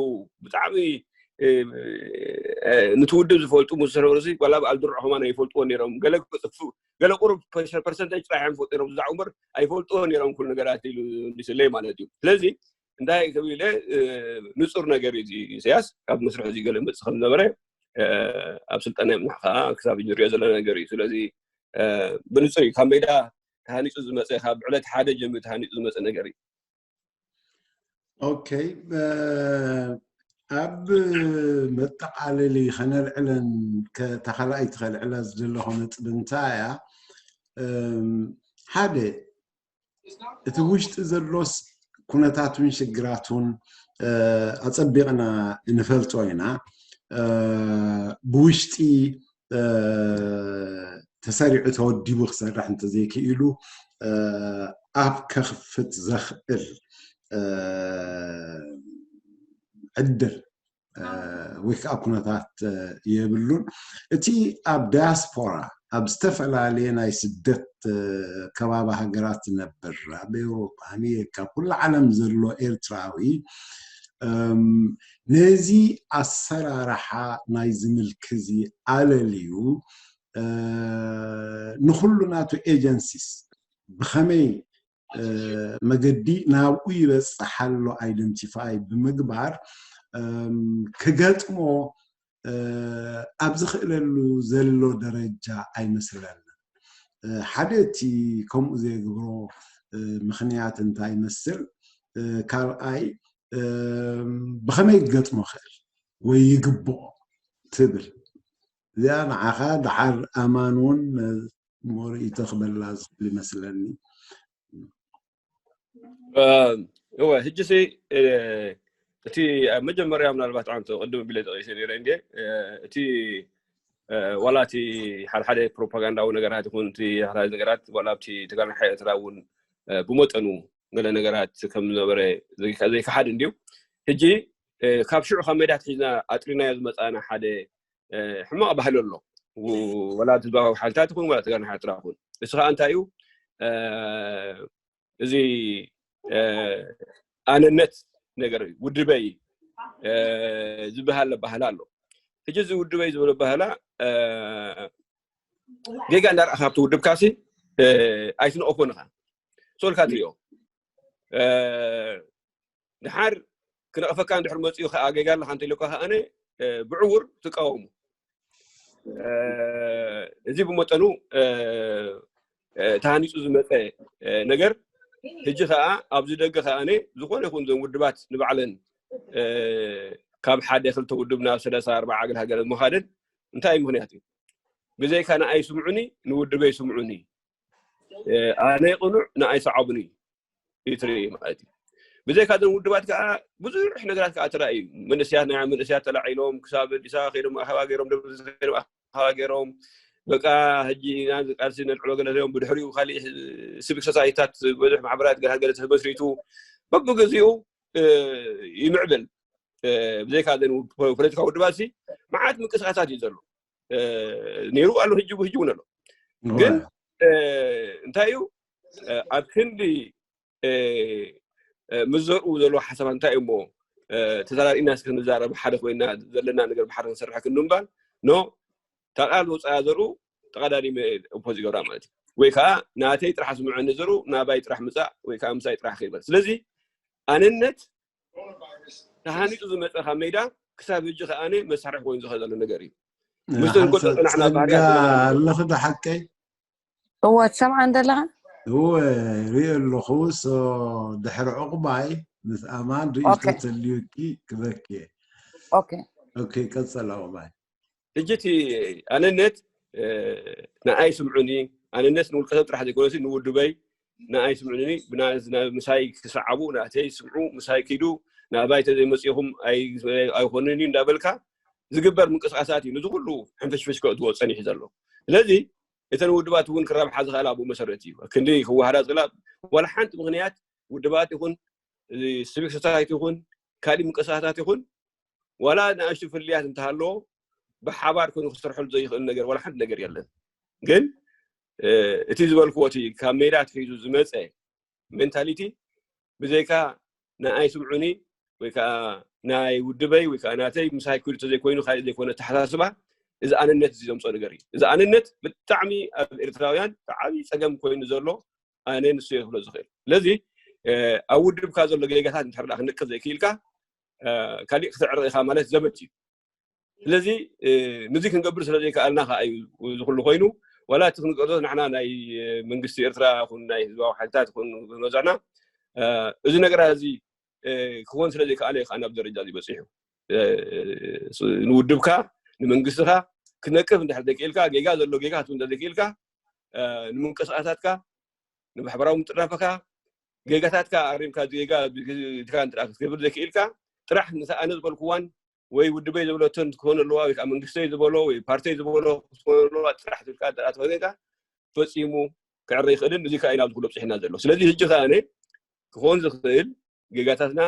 ብጣዕሚ ንትውድብ ዝፈልጡ ምስ ዝሰርሑ ሲ ዋላ በዓል ድርዖ ከማን ኣይፈልጥዎ ነይሮም። ገለ ክጥፍእ ገለ ቁሩብ ፐርሰንተጅ ጥራሕ እዮም ዝፈልጡ ነይሮም ዝዛዕቡ እምበር ኣይፈልጥዎ ነይሮም ኩሉ ነገራት ኢሉ መሊስለይ ማለት እዩ። ስለዚ እንታይ ክብል ኢለ ንፁር ነገር እዩ ኢሳያስ ካብ መስርሕ እዚ ገለ መፅእ ከም ዝነበረ ኣብ ስልጠና ምንሕ ከዓ ክሳብ ንሪኦ ዘለና ነገር እዩ። ስለዚ ብንፁር እዩ ካብ ሜዳ ተሃኒፁ ዝመፀ ካብ ዕለት ሓደ ጀሚሩ ተሃኒፁ ዝመፀ ነገር እዩ። ኦኬ ኣብ መጠቃለሊ ከነልዕለን ተኻላኣይቲ ከልዕላ ዝደለኹ ነጥቢ እንታይ እያ ሓደ እቲ ውሽጢ ዘሎስ ኩነታቱን ሽግራቱን ኣፀቢቕና እንፈልጦ ኢና ብውሽጢ ተሰሪዑ ተወዲቡ ክሰርሕ እንተዘይክኢሉ ኣብ ከኽፍት ዘኽእል ዕድል ወይ ከዓ ኩነታት የብሉን። እቲ ኣብ ዳያስፖራ ኣብ ዝተፈላለየ ናይ ስደት ከባቢ ሃገራት ዝነብር ኣብ ኤውሮፓ ኣሜሪካ ኩሉ ዓለም ዘሎ ኤርትራዊ ነዚ ኣሰራርሓ ናይ ዝምልክ እዚ ኣለልዩ ንኩሉ ናቱ ኤጀንሲስ ብኸመይ መገዲ ናብኡ ይበፅሕ ኣሎ ኣይደንቲፋይ ብምግባር ክገጥሞ ኣብ ዝኽእለሉ ዘሎ ደረጃ ኣይመስለንን። ሓደ እቲ ከምኡ ዘይግብሮ ምኽንያት እንታይ ይመስል? ካልኣይ ብኸመይ ክገጥሞ ክእል ወይ ይግብኦ ትብል እዚኣ ንዓኻ ደሓር ኣማን እውን ሞርእይቶ ክበላ ዝኽእል ይመስለኒ። እወ ሕጂ ሲ እቲ ኣብ መጀመርያ ምናልባት ዓንተ ቅድም ቢለ ጠቂሰ ነረ እንዴ እቲ ዋላ እቲ ሓደ ሓደ ፕሮፓጋንዳዊ ነገራት ይኹን እቲ ሓደ ነገራት ዋላ ኣብቲ ተጋርናሓ ኤርትራ እውን ብመጠኑ ገለ ነገራት ከም ዝነበረ ዘይከሓድ እንድዩ። ሕጂ ካብ ሽዑ ካብ ሜዳ ትሒዝና ኣጥሪናዮ ዝመፃና ሓደ ሕማቕ ባህሊ ኣሎ። ወላ ህዝባዊ ሓይልታት ይኹን ወላ ተጋርናሓ ኤርትራ ይኹን እሱ ከዓ እንታይ እዩ እዚ ኣነነት ነገር እዩ ውድበይ ዝበሃል ባህል ኣሎ። ሕጂ እዚ ውድበይ ዝብሎ ባህላ ጌጋ እንዳረኣኻ ኣብቲ ውድብካሲ ኣይትንቐፎን ኢኻ ሶልካ ትሪኦ ድሓር ክነቕፈካ እንድሕር መፅኡ ከዓ ጌጋ ኣለካ እንተኢሉካ ከኣነ ብዕውር ትቃወሙ። እዚ ብመጠኑ ተሃኒፁ ዝመፀ ነገር ሕጂ ከዓ ኣብዚ ደገ ከኣነ ዝኾነ ይኹን ዞም ውድባት ንባዕለን ካብ ሓደ ክልተ ውድብ ናብ ሰለሳ ኣርባዓ ኣገል ሃገር ምኻደን እንታይ ምክንያት እዩ? ብዘይካ ንኣይ ስምዑኒ ንውድበይ ስምዑኒ ኣነ ቅኑዕ ንኣይ ሰዓቡኒ እዩ ትርኢ ማለት እዩ። ብዘይካ እዘን ውድባት ከዓ ብዙሕ ነገራት ከዓ ተራእዩ መንእስያት ናይ መንእስያት ተላዒሎም ክሳብ ኣዲስ ኣበባ ከይዶም ኣኸባ ገይሮም ደብረ ዘይት ከይዶም ኣኸባ ገይሮም በቃ ሕጂ ኢና ቃልሲ ነልዕሎ ገለ እዮም ብድሕሪኡ ካሊእ ሲቪክ ሶሳይቲታት ብዙሕ ማሕበራት ገለ ገለ ተመስሪቱ በብግዚኡ ይምዕብል። ብዘይካ ዘን ፖለቲካዊ ውድባት ሲ መዓት ምንቅስቃሳት እዩ ዘሎ ነይሩ ኣሎ ህጂ ህጂ እውን ኣሎ ግን እንታይ እዩ ኣብ ክንዲ ምስ ዘርኡ ዘለዎ ሓሳባት እንታይ እሞ ተዘራሪእና እስኪ ክንዛረብ ሓደ ኮይና ዘለና ነገር ብሓደ ክንሰርሕ ክንምባል ኖ ታቃል ወፃያ ዘርኡ ተቀዳዲመ ኦፖዝ ይገብራ ማለት እዩ ወይ ከዓ ናተይ ጥራሕ ስምዐኒ ዘርኡ ናባይ ጥራሕ ምፃእ ወይ ከዓ ምሳይ ጥራሕ ከይበል ስለዚ ኣነነት ተሃኒፁ ዝመፀ ካብ ሜዳ ክሳብ ህጂ ከኣነ መሳርሒ ኮይኑ ዝኸ ዘሎ ነገር እዩ ምስ ተንቆጠ ፅናሕና ባህርያ ኣለኹ ዶ ሓቀይ እወ ትሰምዓ እንደለኻ እወ ሪኦ ኣለኹ ድሕሪ ዕቁባይ ምስ ኣማን ርእይቶ ተልዩኪ ክበኪ ኦኬ ኦኬ ቀፀል ዕቁባይ ሕጂ እቲ ኣነነት ንኣይ ስምዑኒ ኣነነት ንውልቀሰብ ጥራሕ ዘይኮነሲ ንውድበይ ንኣይ ስምዑኒ ምሳይ ክሰዓቡ ናተይ ስምዑ ምሳይ ኪዱ ናባይ ተዘይመፅኹም ኣይኮንን እዩ እንዳበልካ ዝግበር ምንቅስቃሳት እዩ ንዚ ኩሉ ሕንፍሽፍሽ ከእትዎ ፀኒሑ ዘሎ። ስለዚ እተን ውድባት እውን ክረብሓ ዝኽእል ኣብኡ መሰረት እዩ። ክንዲ ክወሃዳ ዝኽእላ ዋላ ሓንቲ ምኽንያት ውድባት ይኹን፣ ሲቪክ ሶሳይቲ ይኹን፣ ካሊእ ምንቅስቃሳት ይኹን፣ ዋላ ንኣሽቱ ፍልያት እንተሃለዎ ብሓባር ኮይኑ ክሰርሐሉ ዘይኽእል ነገር ዋላ ሓንቲ ነገር የለን። ግን እቲ ዝበልክዎ እቲ ካብ ሜዳ ትሒዙ ዝመፀ ሜንታሊቲ ብዘይካ ንኣይ ስምዑኒ ወይ ከዓ ናይ ውድበይ ወይ ከዓ ናተይ ምሳይ ክዱ ተዘይኮይኑ ካልእ ዘይኮነ ኣተሓሳስባ፣ እዚ ኣነነት እዚ ዘምፅኦ ነገር እዩ። እዚ ኣነነት ብጣዕሚ ኣብ ኤርትራውያን ብዓብዪ ፀገም ኮይኑ ዘሎ ኣነ ንሱ እየ ክብሎ ዝኽእል። ስለዚ ኣብ ውድብካ ዘሎ ጌጋታት እንድሕር ደኣ ክንቅፍ ዘይክኢልካ ካሊእ ክትዕረ ኢኻ ማለት ዘበት እዩ። ስለዚ ንዚ ክንገብር ስለ ዘይከኣልና ከዓ እዩ እዚ ኩሉ ኮይኑ። ዋላ እቲ ክንቀርጾ ንሕና ናይ መንግስቲ ኤርትራ ይኹን ናይ ህዝባዊ ሓይልታት ይኹን ክንወዛና እዚ ነገራት እዚ ክኾን ስለ ዘይከኣለ እዩ ከዓ ናብ ደረጃ እዚ በፂሑ። ንውድብካ ንመንግስትኻ ክነቅፍ እንድሕር ዘይክኢልካ፣ ጌጋ ዘሎ ጌጋ ክትብል እንተ ዘይክኢልካ፣ ንምንቅስቃሳትካ፣ ንማሕበራዊ ምጥርናፈካ፣ ጌጋታትካ ኣሪምካ ጌጋ ትካ እንተ ክትገብር ዘይክኢልካ ጥራሕ ነቲ ኣነ ዝበልኩዋን ወይ ውድበይ ዝበለቶን ክኾን ኣለዋ ወይ ከዓ መንግስተይ ዝበሎ ወይ ፓርተይ ዝበሎ ክኾን ኣለዋ ጥራሕ ትብልካ እንተ ተኾይንካ ፈፂሙ ክዕረ ይኽእልን። እዚ ከዓ ኢና ኣብዚ ኩሎ ኣብፅሕና ዘሎ። ስለዚ ህጂ ከዓ ኣነ ክኾን ዝኽእል ጌጋታትና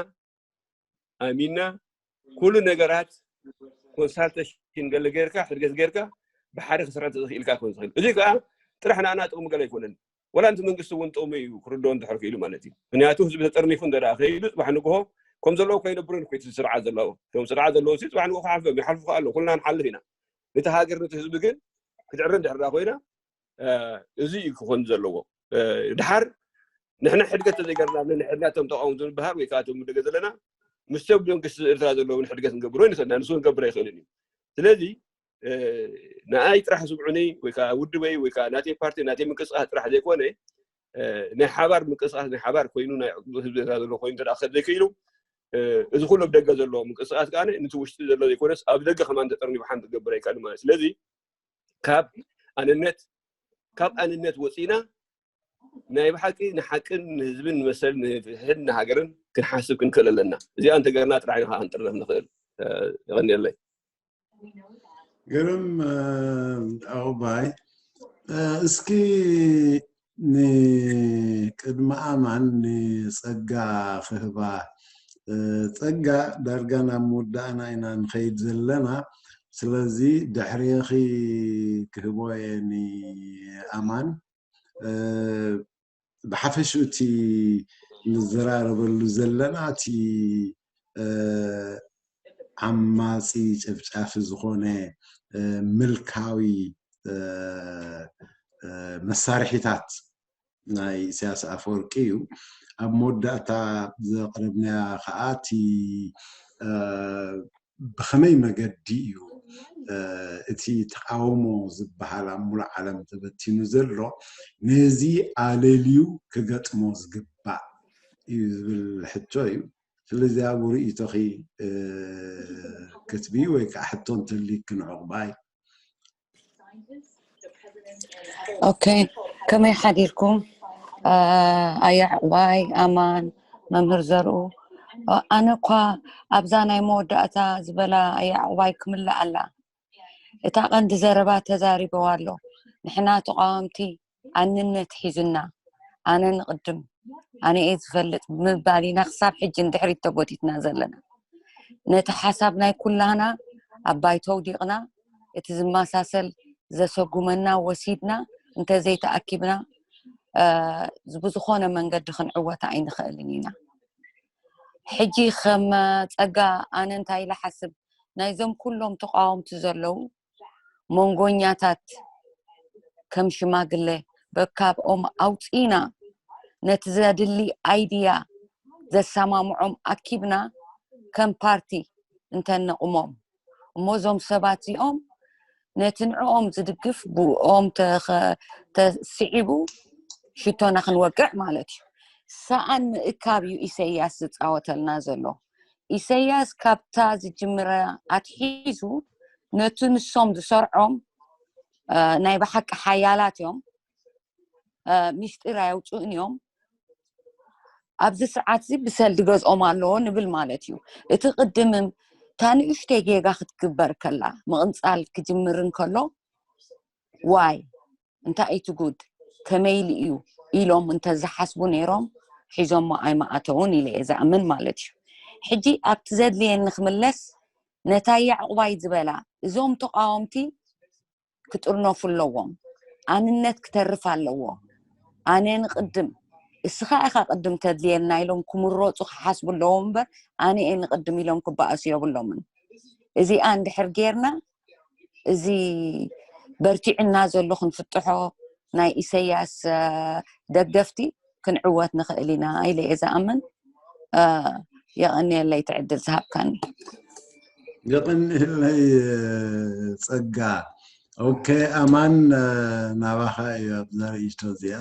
ኣሚንና ኩሉ ነገራት ኮንሳልቴሽን ገለ ጌርካ ሕድገት ጌርካ ብሓደ ክስራሕ ተዘኽኢልካ ክኾን ዝኽእል። እዚ ከዓ ጥራሕ ንኣና ጥቕሚ ገለ ኣይኮነን። ወላ ነቲ መንግስቲ እውን ጥቕሚ እዩ ክርድኦ እንድሕር ክኢሉ ማለት እዩ። ምክንያቱ ህዝቢ ተጠርኒፉ እንተ ደኣ ከይዱ ፅባሕ ንግሆ ከም ዘለዎ ከይነብሩ ንኮይቲ ስርዓት ዘለዎ እቶም ስርዓት ዘለዉ ሲ ፅባሕ ንግሆ ክሓልፎም ይሓልፉ ከኣ ኣለዉ ኩልና ንሓልፍ ኢና። ነቲ ሃገር ነቲ ህዝቢ ግን ክትዕረ እንድሕር ኮይና እዚ እዩ ክኾን ዘለዎ። ድሓር ንሕና ሕድገት ተዘይገርና ንሕድና እቶም ተቃወምቲ ዝበሃል ወይ ከዓ እቶም ደገ ዘለና ምስ ሰብ መንግስቲ ኤርትራ ዘለውን ሕድገት ንገብሮ ይንኽእልና ንሱ ክንገብር ኣይኽእልን እዩ። ስለዚ ንኣይ ጥራሕ ስምዑኒ ወይ ከዓ ውድበይ ወይ ከዓ ናተይ ፓርቲ ናተይ ምንቅስቃስ ጥራሕ ዘይኮነ ናይ ሓባር ምንቅስቃስ ናይ ሓባር ኮይኑ ናይ ህዝቢ ኤርትራ ዘሎ ኮይኑ እንተ ዘይክኢሉ እዚ ኩሉ ኣብ ደገ ዘሎ ምንቅስቃስ ከዓ ነቲ ውሽጢ ዘሎ ዘይኮነስ ኣብ ደገ ከማን ተጠርኒፉ ሓንቲ ክገብር ኣይከኣልን ማለት። ስለዚ ካብ ኣነነት ካብ ኣነነት ወፂና ናይ ብሓቂ ንሓቅን ንህዝብን ንመሰል ንፍትሕን ንሃገርን ክንሓስብ ክንክእል ኣለና። እዚኣ እንተገርና ጥራሕ ኢና ክንጥርነፍ ንኽእል። የቐንየለይ። ግርም ዑቕባይ። እስኪ ንቅድሚ ኣማን ንፀጋ ክህባ። ፀጋ ዳርጋ ናብ ምውዳእና ኢና ንኸይድ ዘለና። ስለዚ ድሕሬኺ ክህቦ እየ ንኣማን። ብሓፈሽኡ እቲ ንዘራረበሉ ዘለና እቲ ዓማፂ ጨፍጫፊ ዝኾነ ምልካዊ መሳርሒታት ናይ ኢሳያስ ኣፈወርቂ እዩ። ኣብ መወዳእታ ዘቕረብናያ ከዓ እቲ ብኸመይ መገዲ እዩ እቲ ተቃውሞ ዝበሃል ኣብ ሙሉእ ዓለም ተበቲኑ ዘሎ ነዚ ኣለልዩ ክገጥሞ ዝግባእ እዩ ዝብል ሕቶ እዩ። ስለዚ ኣብኡ ርእይቶኺ ክትቢ ወይ ከዓ ሕቶ እንተልይኪ ንዕቑባይ። ኦኬ፣ ከመይ ሓዲርኩም? ኣያ ዕቑባይ፣ ኣማን፣ መምህር ዘርኡ። ኣነ እኳ ኣብዛ ናይ መወዳእታ ዝበላ ኣያ ዕቑባይ ክምልእ ኣላ። እታ ቀንዲ ዘረባ ተዛሪበዋ ኣሎ። ንሕና ተቃወምቲ ኣንነት ሒዙና፣ ኣነ ንቕድም፣ ኣነ እየ ዝፈልጥ ብምባል ኢና ክሳብ ሕጂ ንድሕሪት ተጎቲትና ዘለና። ነቲ ሓሳብ ናይ ኩላህና ኣብ ባይቶ ኣውዲቕና፣ እቲ ዝመሳሰል ዘሰጉመና ወሲድና እንተዘይተኣኪብና ብዝኾነ መንገዲ ክንዕወት ኣይንኽእልን ኢና። ሕጂ ከም ፀጋ ኣነ እንታይ ኢለ ሓስብ ናይዞም ኩሎም ተቃወምቲ ዘለዉ መንጎኛታት ከም ሽማግለ በካብኦም ኣውፂና ነቲ ዘድሊ ኣይድያ ዘሰማምዖም ኣኪብና ከም ፓርቲ እንተነቑሞም እሞ እዞም ሰባት እዚኦም ነቲ ንዕኦም ዝድግፍ ብኦም ተስዒቡ ሽቶና ክንወቅዕ ማለት እዩ። ሰኣን ምእካብ እዩ ኢሰያስ ዝፃወተልና ዘሎ። ኢሰያስ ካብታ ዝጅምረ ኣትሒዙ ነቲ ንሶም ዝሰርዖም ናይ ብሓቂ ሓያላት እዮም፣ ሚስጢር ኣየውፅእን እዮም። ኣብዚ ሰዓት እዚ ብሰልዲ ገዝኦም ኣለዎ ንብል ማለት እዩ። እቲ ቅድምም እታ ንእሽተይ ጌጋ ክትግበር ከላ ምቕንጻል ክጅምር እንከሎ ዋይ እንታይ እቲ ጉድ ከመይ ኢሉ እዩ ኢሎም እንተዝሓስቡ ነይሮም ሒዞሞ ኣይመኣተውን ኢለ እየ ዝኣምን ማለት እዩ። ሕጂ ኣብቲ ዘድልየኒ ክምለስ ነታ ያዕቑባይ ዝበላ እዞም ተቃወምቲ ክጥርነፉ ኣለዎም። ኣንነት ክተርፍ ኣለዎ። ኣነ ንቕድም እስኻ ኢኻ ቅድም ተድልየና ኢሎም ክምረፁ ክሓስቡ ኣለዎም እምበር ኣነ እየ ንቕድም ኢሎም ክበኣሱ የብሎምን። እዚኣ እንድሕር ጌርና እዚ በርቲዕና ዘሎ ክንፍትሖ ናይ ኢሰያስ ደገፍቲ ክንዕወት ንኽእል ኢና ኢለ እየ ዝኣምን። የቐንየለይ ትዕድል ዝሃብካኒ። የቐንየለይ ጸጋ። ኦኬ ኣማን ናባኻ እዩ ኣብዛ ርእይቶ እዚኣ።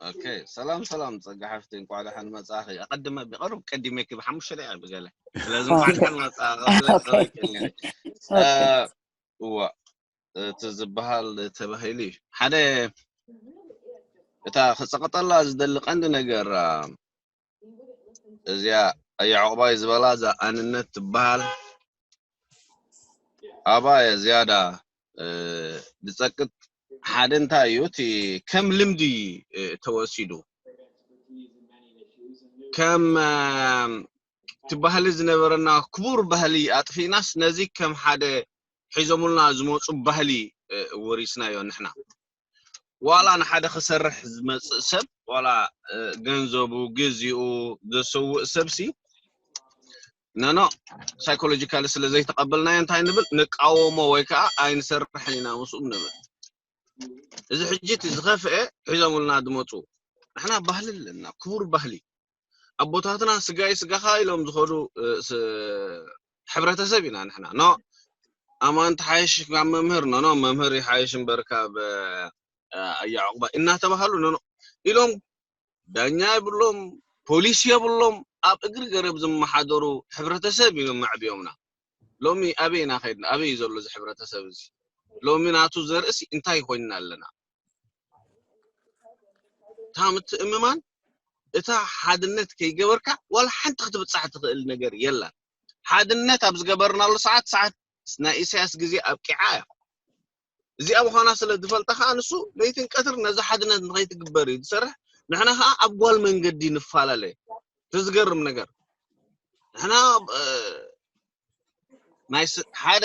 ኦኬ ሰላም ሰላም ጸጋ ሓፍቲ እንኳዕ ደሓን መጻኺ። ኣቀድመ ብቀሩብ ቀዲመኪ ብሓሙሽተ ደቂቃ ብገለ ስለዚ እንኳዕ ደሓን መጻኺ። እዋ እቲ ዝበሃል ተባሂሉ እዩ ሓደ እታ ክጸቀጠላ ዝደሊ ቀንዲ ነገር እዚኣ ኣያ ዕቑባይ ዝበላ እዛ ኣንነት ትበሃል ኣባየ ዝያዳ ዝጸቅጥ ሓደ እንታይ እዩ እቲ ከም ልምዲ ተወሲዱ ከም ትባህሊ ዝነበረና ክቡር ባህሊ ኣጥፊእናስ ነዚ ከም ሓደ ሒዞምልና ዝመፁ ባህሊ ወሪስናዮ ንሕና ዋላ ንሓደ ክሰርሕ ዝመፅእ ሰብ ዋላ ገንዘቡ ግዜኡ ዘሰውእ ሰብሲ ነኖ ሳይኮሎጂካሊ ስለ ዘይተቐበልናዮ እንታይ ንብል ንቃወሞ ወይ ከዓ ኣይንሰርሕን ኢና ምስኡ ንብል እዚ ሕጂ እቲ ዝኸፍአ ሒዞምልና ዝመፁ ንሕና ባህሊ ኣለና ክቡር ባህሊ ኣቦታትና ስጋይ ስጋኻ ኢሎም ዝኸዱ ሕብረተሰብ ኢና ንሕና ኖ ኣማን ትሓይሽ ካብ መምህር ኖኖ መምህር ይሓይሽ እምበር ካብ ኣያ ዕቑባ እናተባሃሉ ኖኖ ኢሎም ዳኛ የብሎም ፖሊስ የብሎም ኣብ እግሪ ገረብ ዝመሓደሩ ሕብረተሰብ እዮም ኣዕብዮምና ሎሚ ኣበይ ኢና ከይድና ኣበይ እዩ ዘሎ እዚ ሕብረተሰብ እዚ ሎሚ ናቱ ዘርእሲ እንታይ ኮይንና ኣለና እታ ምትእምማን እታ ሓድነት ከይገበርካ ዋላ ሓንቲ ክትብፃሕ ትኽእል ነገር የላን ሓድነት ኣብ ዝገበርናሉ ሰዓት ሰዓት ናይ ኢሳያስ ግዜ ኣብቂዓ እያ እዚኣ ምዃና ስለ ዝፈልጠ ከዓ ንሱ ለይትን ቀትር ነዚ ሓድነት ንኸይትግበር እዩ ዝሰርሕ ንሕና ከዓ ኣብ ጓል መንገዲ ንፈላለ እቲ ዝገርም ነገር ንሕና ናይ ሓደ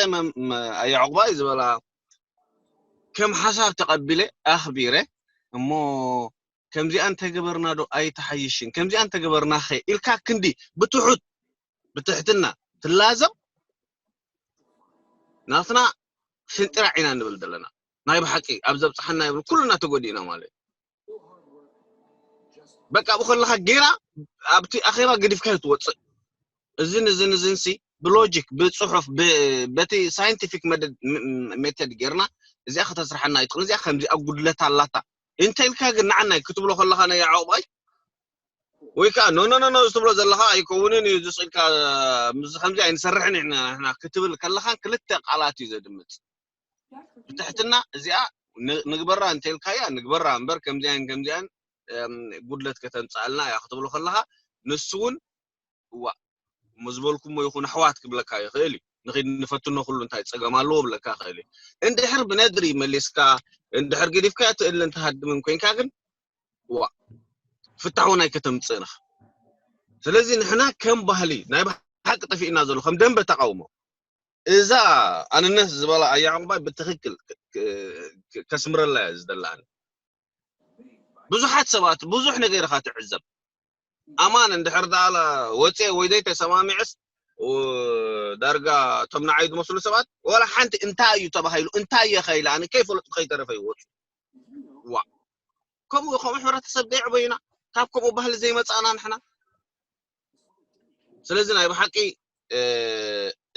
ኣያዕቑባ እዩ ዝበላ ከም ሓሳብ ተቐቢለ ኣኽቢረ እሞ ከምዚኣ እንተገበርና ዶ ኣይተሓይሽን ከምዚኣ እንተገበርና ኸ ኢልካ ክንዲ ብትሑት ብትሕትና ትላዘብ ናትና ሽንጥራዕ ኢና ንብል ዘለና ናይ ብሓቂ ኣብ ዘብፅሓና ይብል ኩልና ተጎዲእና ማለት በቃ ብከለካ ጌራ ኣብቲ ኣኼባ ገዲፍካ ትወፅእ እዝን እዝን እዝንሲ ብሎጂክ ብፅሑፍ በቲ ሳይንቲፊክ ሜተድ ጌርና እዚኣ ከተስርሓና ይትኽእል እዚኣ ከምዚኣ ጉድለት ኣላታ እንተ ኢልካ ግን ንዓናይ ክትብሎ ከለካ ናይ ያዕቆባይ ወይ ከዓ ኖ ኖ ኖ ኖ ዝትብሎ ዘለካ ኣይከውንን እዩ ዝስኢልካ ምስ ከምዚ ኣይንሰርሕን ኢና ንሕና ክትብል ከለካን ክልተ ቃላት እዩ ዘድምፅ ብትሕትና እዚኣ ንግበራ እንተልካያ ንግበራ እምበር ከምዚኣን ከምዚኣን ጉድለት ከተምፅኣልና እያ ክትብሎ ከለካ ንሱ እውን እዋ እሞ ዝበልኩሞ ይኹን ኣሕዋት ክብለካ ይኽእል እዩ ንኺድ ንፈትኖ ኩሉ እንታይ ፀገም ኣለዎ ብለካ ይኽእል እዩ እንድሕር ብነድሪ መሊስካ እንድሕር ገዲፍካ ትእል እንተሃድምን ኮይንካ ግን እዋ ፍታሕ እውን ኣይከተምፅእን ኢኻ ስለዚ ንሕና ከም ባህሊ ናይ ብሓቂ ጠፊእና ዘሎ ከም ደንበ ተቃውሞ እዛ ኣንነት ዝበላ ኣያዕንባይ ብትክክል ከስምረላ እያ ዝደላኒ ብዙሓት ሰባት ብዙሕ ነገር ኢኻ ትዕዘብ ኣማን እንድሕር ዳኣ ወፅኤ ወይ ዘይተሰማሚዐስ ዳርጋ እቶም ንዓይ ዝመስሉ ሰባት ወላ ሓንቲ እንታይ እዩ ተባሂሉ እንታይ እየ ከይለ ኣነ ከይፈለጡ ከይተረፈ ይወፁ ዋ ከምኡ ከምኡ ሕብረተሰብ ዘይዕበዩና ካብ ከምኡ ባህሊ ዘይመፃእና ንሕና ስለዚ ናይ ብሓቂ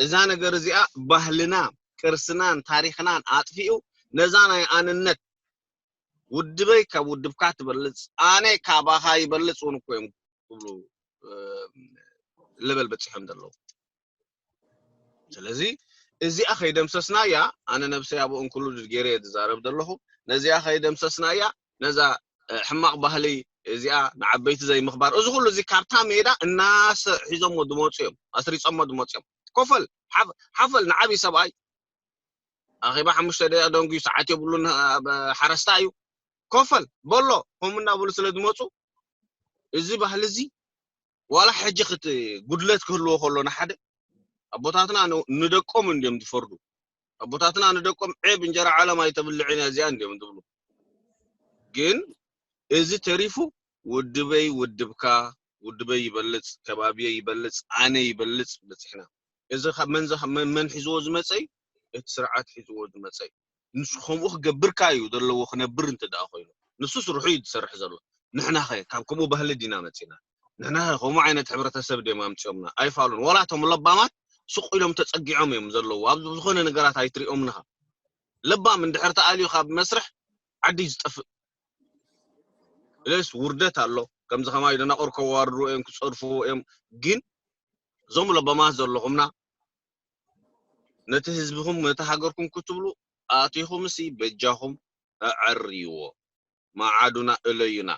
እዛ ነገር እዚኣ ባህልና ቅርስናን ታሪክናን ኣጥፊኡ ነዛ ናይ ኣንነት ውድበይ ካብ ውድብካ ትበልፅ ኣነ ካባኻ ይበልፅ እውን እኮ እዮም ክብሉ ለበል በፂሖም ዘለዉ ስለዚ እዚኣ ከይደምሰስናያ ኣነ ነብሰይ ኣብኡ እንክሉድድ ገይረ እየ ዝዛረብ ዘለኹ ነዚኣ ከይደምሰስናያ ነዛ ሕማቕ ባህሊ እዚኣ ንዓበይቲ ዘይምኽባር፣ እዚ ኩሉ እዚ ካብታ ሜዳ እናስ ሒዞሞ ዝመፁ እዮም፣ ኣስሪፆሞ ዝመፁ እዮም። ኮፈል ሓፍ- ሓፈል ንዓብይ ሰብኣይ ኣኼባ ሓሙሽተ ደቂቃ ደንጉዩ፣ ሰዓት የብሉን፣ ኣብ ሓረስታ እዩ። ኮፈል በሎ፣ ከምኡ እናበሉ ስለ ዝመፁ፣ እዚ ባህሊ እዚ ዋላ ሕጂ ክት ጉድለት ክህልዎ ከሎ ንሓደ ኣቦታትና ን- ንደቆም እንዲዮም ዝፈርዱ። ኣቦታትና ንደቆም ዔብ እንጀራ ዓለም ኣይተብልዕን እያ እዚኣ እንዲዮም ዝብሉ። ግን እዚ ተሪፉ ውድበይ ውድብካ፣ ውድበይ ይበልፅ፣ ከባቢየ ይበልፅ፣ ኣነ ይበልፅ በፂሕና። እዚ ካብ መን ዘ- መን መን ሒዝዎ ዝመፀ እዩ? እቲ ስርዓት ሒዝዎ ዝመፀ እዩ። ንሱ ከምኡ ክገብርካ እዩ ዘለዎ ክነብር እንተ ደኣ ኮይኑ። ንሱ ስርሑ እዩ ዝሰርሕ ዘሎ። ንሕናኸ ካብ ከምኡ ባህሊ ዲና መፂና? ንሕናኸ ከምኡ ዓይነት ሕብረተሰብ ድዮም ኣምፂኦምና? ኣይፋሉን። ዋላ እቶም ለባማት ስቕ ኢሎም ተፀጊዖም እዮም ዘለዉ። ኣብ ዝኾነ ነገራት ኣይትሪኦምንኻ። ለባም እንድሕር ተኣልዩ ካብ መስርሕ ዓዲ እዩ ዝጠፍእ። ስለስ ውርደት ኣሎ። ከምዚ ከማይ ደናቑር ከዋርዱ እዮም፣ ክፀርፉ እዮም። ግን እዞም ለባማት ዘለኹምና ነቲ ህዝብኹም ነቲ ሃገርኩም ክትብሉ ኣቲኹምሲ በጃኹም ኣዐርይዎ። መዓዱና እለዩና።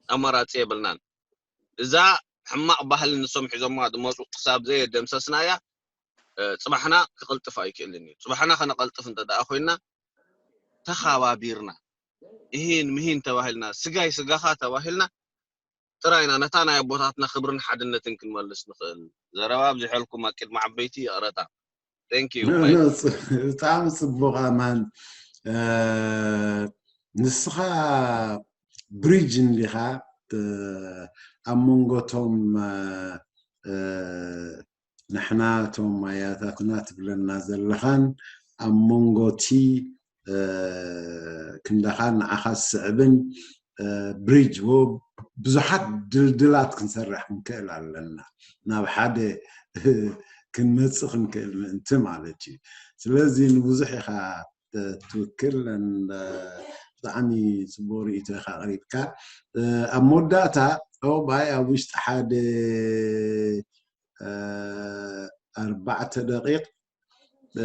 ኣማራፂ የብልናን። እዛ ሕማቕ ባህሊ ንሶም ሒዞማ ዝመፁ ክሳብ ዘየደምሰስናያ እ፣ ፅባሕና ክቕልጥፍ ኣይክእልን እዩ። ፅባሕና ከነቐልጥፍ እንተ ደኣ ኮይንና ተኻባቢርና፣ እሂን ምሂን ተባሂልና፣ ስጋይ ስጋኻ ተባሂልና ጥራይና ነታ ናይ ኣቦታትና ክብርን ሓድነትን ክንመልስ ንኽእል። ዘረባ ኣብዚሐልኩም ኣብ ቅድሚ ዓበይቲ ይቕረታ። Thank you። ብጣዕሚ ጽቡቕ ኣማን። እ፣ ንስኻ ብሪጅ እንዲኻ፣ እ፣ ኣብ መንጎቶም፣ እ፣ እ፣ ንሕና እቶም ኣያታትና ትብለና ዘለኻን ኣብ መንጎቲ፣ እ፣ ክንዳኻ ንዓኻ ዝስዕብን፣ እ፣ ብሪጅ ወ-፣ ብዙሓት ድልድላት ክንሰርሕ ክንክእል ኣለና። ናብ ሓደ ክንመጽእ ክንክእል ምእንቲ ማለት እዩ። ስለዚ ንብዙሕ ኢኻ፣ እ፣ ትውክል። ን-፣ ብጣዕሚ ጽቡቕ ርእይቶ ኢኻ ኣቕሪብካ። እ፣ ኣብ መወዳእታ፣ ኦ፣ ባይ ኣብ ውሽጢ ሓደ፣ እ፣ ኣርባዕተ ደቂቕ፣ እ፣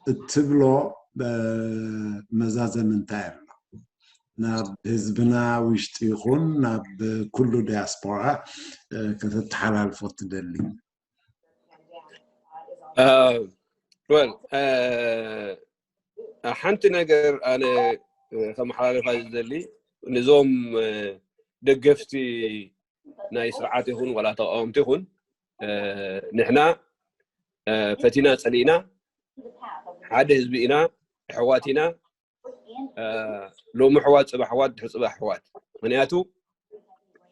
እትብሎ፣ እ፣ መዛዘሚ እንታይ ኣሎ? ናብ ህዝብና ውሽጢ ይኹን ናብ ኩሉ ዲያስፖራ፣ እ፣ ከተተሓላልፎ ትደሊ? እ፣ ወል፣ እ፣ ሓንቲ ነገር ኣነ፣ እ፣ ከመሓላልፋ ዝደሊ፣ ንዞም፣ እ፣ ደገፍቲ ናይ ስርዓት ይኹን ዋላ ተቃወምቲ ይኹን፣ እ፣ ንሕና፣ እ፣ ፈቲና ጸሊእና ሓደ ህዝቢ ኢና፣ ኣሕዋት ኢና። እ፣ ሎሚ ኣሕዋት፣ ጽባሕ ኣሕዋት፣ ድሕሪ ጽባሕ ኣሕዋት። ምኽንያቱ፣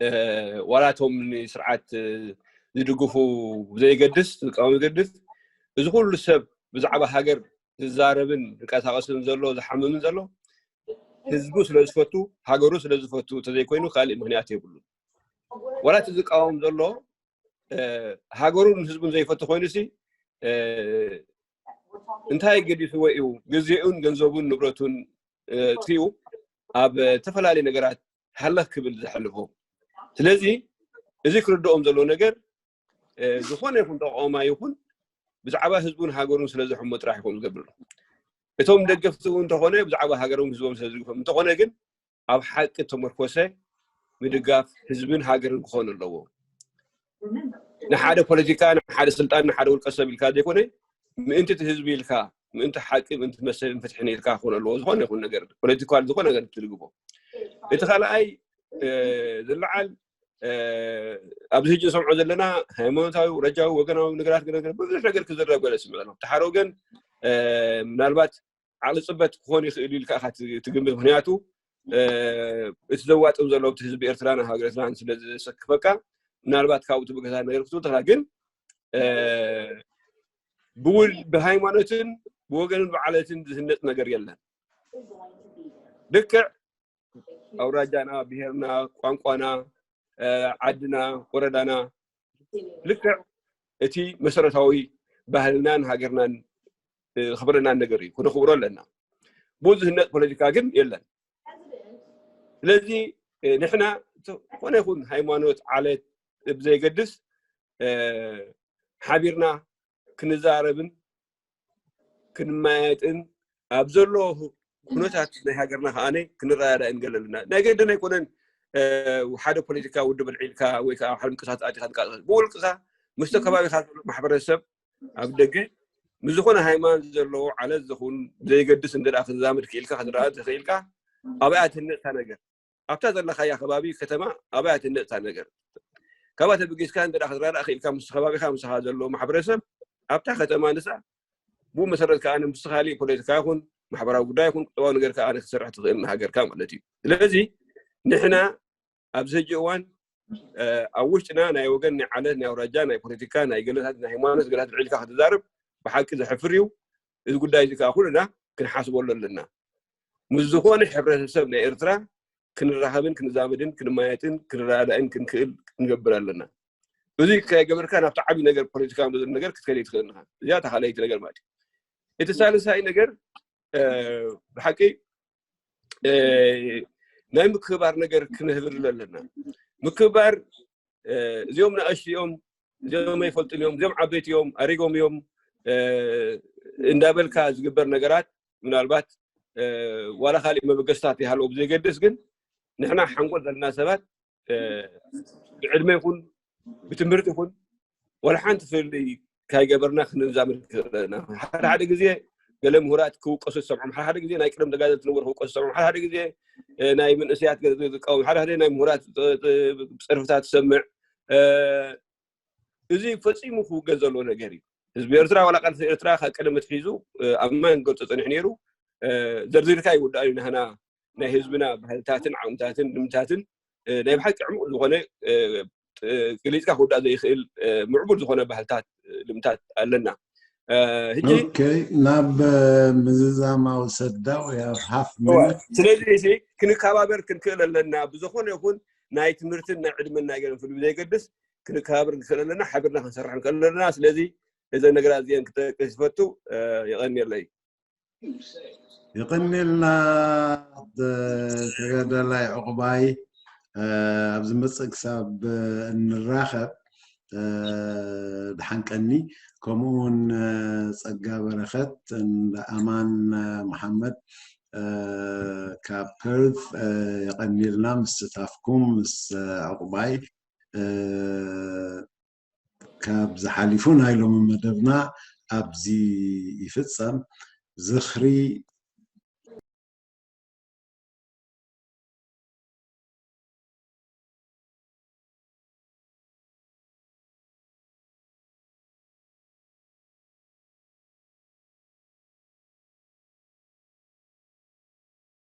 እ፣ ዋላ እቶም ንስርዓት፣ እ፣ ዝድግፉ ዘይገድስ፣ ዝቃወም ዝገድስ፣ እዚ ኩሉ ሰብ ብዛዕባ ሃገር ዝዛረብን ዝንቀሳቐስን ዘሎ፣ ዝሓምምን ዘሎ፣ ህዝቡ ስለ ዝፈቱ፣ ሃገሩ ስለ ዝፈቱ እንተዘይኮይኑ ካልእ ምኽንያት የብሉን። ዋላ እቲ ዝቃወም ዘሎ፣ እ፣ ሃገሩን ህዝቡን ዘይፈቱ ኮይኑሲ፣ እ፣ እንታይ ገዲፍዎ እዩ ግዜኡን ገንዘቡን ንብረቱን፣ እ፣ ኣጥፊኡ ኣብ ዝተፈላለዩ ነገራት ሃለኽ ክብል ዘሕልፎ? ስለዚ እዚ ክርድኦም ዘለዎ ነገር፣ እ፣ ዝኾነ ይኹን ተቃዋማይ ይኹን ብዛዕባ ህዝቡን ሃገሩን ስለ ዝሕሙ ጥራሕ ይኹን ዝገብር። እቶም ደገፍቲ እውን እንተኾነ ብዛዕባ ሃገሮም ህዝቦም ስለ ዝድግፎም፣ እንተኾነ ግን ኣብ ሓቂ ተመርኮሰ ምድጋፍ ህዝብን ሃገርን ክኾን ኣለዎ። ንሓደ ፖለቲካ፣ ንሓደ ስልጣን፣ ንሓደ ውልቀ ሰብ ኢልካ ዘይኮነ፣ ምእንቲ እቲ ህዝቢ ኢልካ፣ ምእንቲ ሓቂ፣ ምእንቲ መሰልን ፍትሕን ኢልካ ክኾን ኣለዎ። ዝኾነ ይኹን ነገር፣ ፖለቲካል ዝኾነ ነገር ትድግፎ። እቲ ካልኣይ፣ እ፣ ዝለዓል፣ እ፣ ኣብዚ ሕጂ ንሰምዖ ዘለና ሃይማኖታዊ፣ ረጃዊ፣ ወገናዊ ነገራት፣ ገለ፣ ገለ፣ ብዙሕ ነገር ክዝረብ ገለ ስምዕ ኣሎ። እቲ ሓደ ወገን፣ እ፣ ምናልባት ዓቕሊ ጽበት ክኾን ይኽእል ኢልካ ኢኻ ት-፣ ትግምት። ምኽንያቱ፣ እ፣ እቲ ዘዋጥም ዘሎ ኣብቲ ህዝቢ ኤርትራን ሃገር ኤርትራን ስለ ዘሰክፈካ፣ ምናልባት ካብኡ ትብገሳ ነገር ክትብል ትኽእል። ግን፣ እ፣ ብውል-፣ ብሃይማኖትን ብወገንን ብዓለትን ዝህነጽ ነገር የለን። ልክዕ ኣውራጃና፣ ብሄርና፣ ቋንቋና፣ እ፣ ዓድና፣ ወረዳና፣ ልክዕ እቲ መሰረታዊ ባህልናን ሃገርናን፣ እ፣ ዘኽብረናን ነገር እዩ፣ ክነኽብሮ ኣለና። ብኡ ዝህነጽ ፖለቲካ ግን የለን። ስለዚ፣ እ፣ ንሕና ዝኾነ ይኹን ሃይማኖት፣ ዓለት ብዘየገድስ፣ እ፣ ሓቢርና ክንዛረብን ክንመያየጥን ኣብ ዘሎ ኩነታት ናይ ሃገርና ከዓነ ክንረዳዳእ ንገለልና ናይ ገድን ኣይኮነን። ሓደ ፖለቲካ ውድብ ኣልዒልካ ወይ ከዓ ሓደ ምንቅስቃስ ኣቲካ ንቃሳቀስ ብውልቅካ ምስተ ከባቢካ ዘሎ ማሕበረሰብ ኣብ ደገ ምስ ዝኾነ ሃይማኖት ዘለዎ ዓለት ዝኹን ዘይገድስ እንደ ክዛምድ ክኢልካ ክትረዳዳእ ክኢልካ ኣብኣ ትህነፅታ ነገር ኣብታ ዘለካያ ከባቢ ከተማ ኣብኣ ትህነፅታ ነገር ካብኣ ተበጊስካ እንደ ክትረዳእ ክኢልካ ምስ ከባቢካ ምሳኻ ዘሎ ማሕበረሰብ ኣብታ ከተማ ንሳ ብኡ መሰረት ከዓ ንምስኻሊ ፖለቲካ ይኹን ማሕበራዊ ጉዳይ ይኹን ቁጠባዊ ነገር ከዓ ክትሰርሕ ትኽእል ንሃገርካ ማለት እዩ። ስለዚ ንሕና ኣብዚ ሕጂ እዋን ኣብ ውሽጥና ናይ ወገን ናይ ዓለት ናይ ኣውራጃ ናይ ፖለቲካ ናይ ገለታት ናይ ሃይማኖት ገለታት ልዕልካ ክትዛረብ ብሓቂ ዘሕፍር እዩ። እዚ ጉዳይ እዚ ከዓ ኩልና ክንሓስበሉ ኣለና። ምስ ዝኾነ ሕብረተሰብ ናይ ኤርትራ ክንራኸብን ክንዛመድን ክንማየጥን ክንረዳዳእን ክንክእል ክንገብር ኣለና። እዚ ከይገበርካ ናብቲ ዓብዪ ነገር ፖለቲካዊ ነገር ክትከደ ትኽእል ኢኻ። እዚኣ እታ ካልኣይቲ ነገር ማለት እዩ። እቲ ሳልሳይ ነገር ብሓቂ ናይ ምክብባር ነገር ክንህብር ኣለና። ምክብባር እዚኦም ንኣሽቱ እዮም፣ እዚኦም ኣይፈልጡን እዮም፣ እዚኦም ዓበይቲ እዮም፣ ኣሪጎም እዮም እንዳበልካ ዝግበር ነገራት ምናልባት ዋላ ካሊእ መበገስታት ይሃለዎ ብዘይገድስ ግን ንሕና ሓንጎል ዘለና ሰባት ብዕድመ ይኹን ብትምህርቲ ይኹን ዋላ ሓንቲ ፍልልይ ካይገበርና ክንዛመድ ክኽእለና ሓደ ሓደ ግዜ ገለ ምሁራት ክውቀሱ ዝሰምዖም ሓደ ሓደ ግዜ ናይ ቅደም ተጋደልቲ ዝነበሩ ክውቀሱ ዝሰምዖም ሓደ ሓደ ግዜ ናይ መንእሰያት ዝቃወም ሓደ ሓደ ናይ ምሁራት ፀርፍታት ትሰምዕ። እዚ ፈፂሙ ክውገድ ዘለዎ ነገር እዩ። ህዝቢ ኤርትራ ዋላ ቃልሲ ኤርትራ ካብ ቀደም ኣትሒዙ ኣብ ማን ገልፆ ፀኒሑ ነይሩ። ዘርዚርካ ይውዳእ እዩ ናህና ናይ ህዝብና ባህልታትን ዓቕምታትን ልምታትን ናይ ብሓቂ ዕሙቕ ዝኾነ ገሊፅካ ክውዳእ ዘይኽእል ምዕቡል ዝኾነ ባህልታት ልምታት ኣለና። ሕጂ ናብ ምዝዛማዊ ሰዳ ወይ ኣብ ሃፍ ስለዚ ክንከባበር ክንክእል ኣለና። ብዝኾነ ይኹን ናይ ትምህርትን ናይ ዕድመን ናይ ገለን ፍሉ ዘይገድስ ክንከባበር ክንክእል ኣለና፣ ሓቢርና ክንሰርሕ ክንክእል ኣለና። ስለዚ እዘን ነገራት እዚአን ክጠቅስ ይፈቱ። የቐንየለይ። የቐንየልና ተጋዳላይ ዕቑባይ። ኣብ ዝመፅእ ክሳብ እንራኸብ ድሓንቀኒ። ከምኡ እውን ፀጋ በረኸት፣ ኣማን መሓመድ ካብ ፐርት የቐንየልና ምስታፍኩም ምስ ዕቑባይ። ካብ ዝሓሊፉ ናይ ሎሚ መደብና ኣብዚ ይፍጸም። ዝኽሪ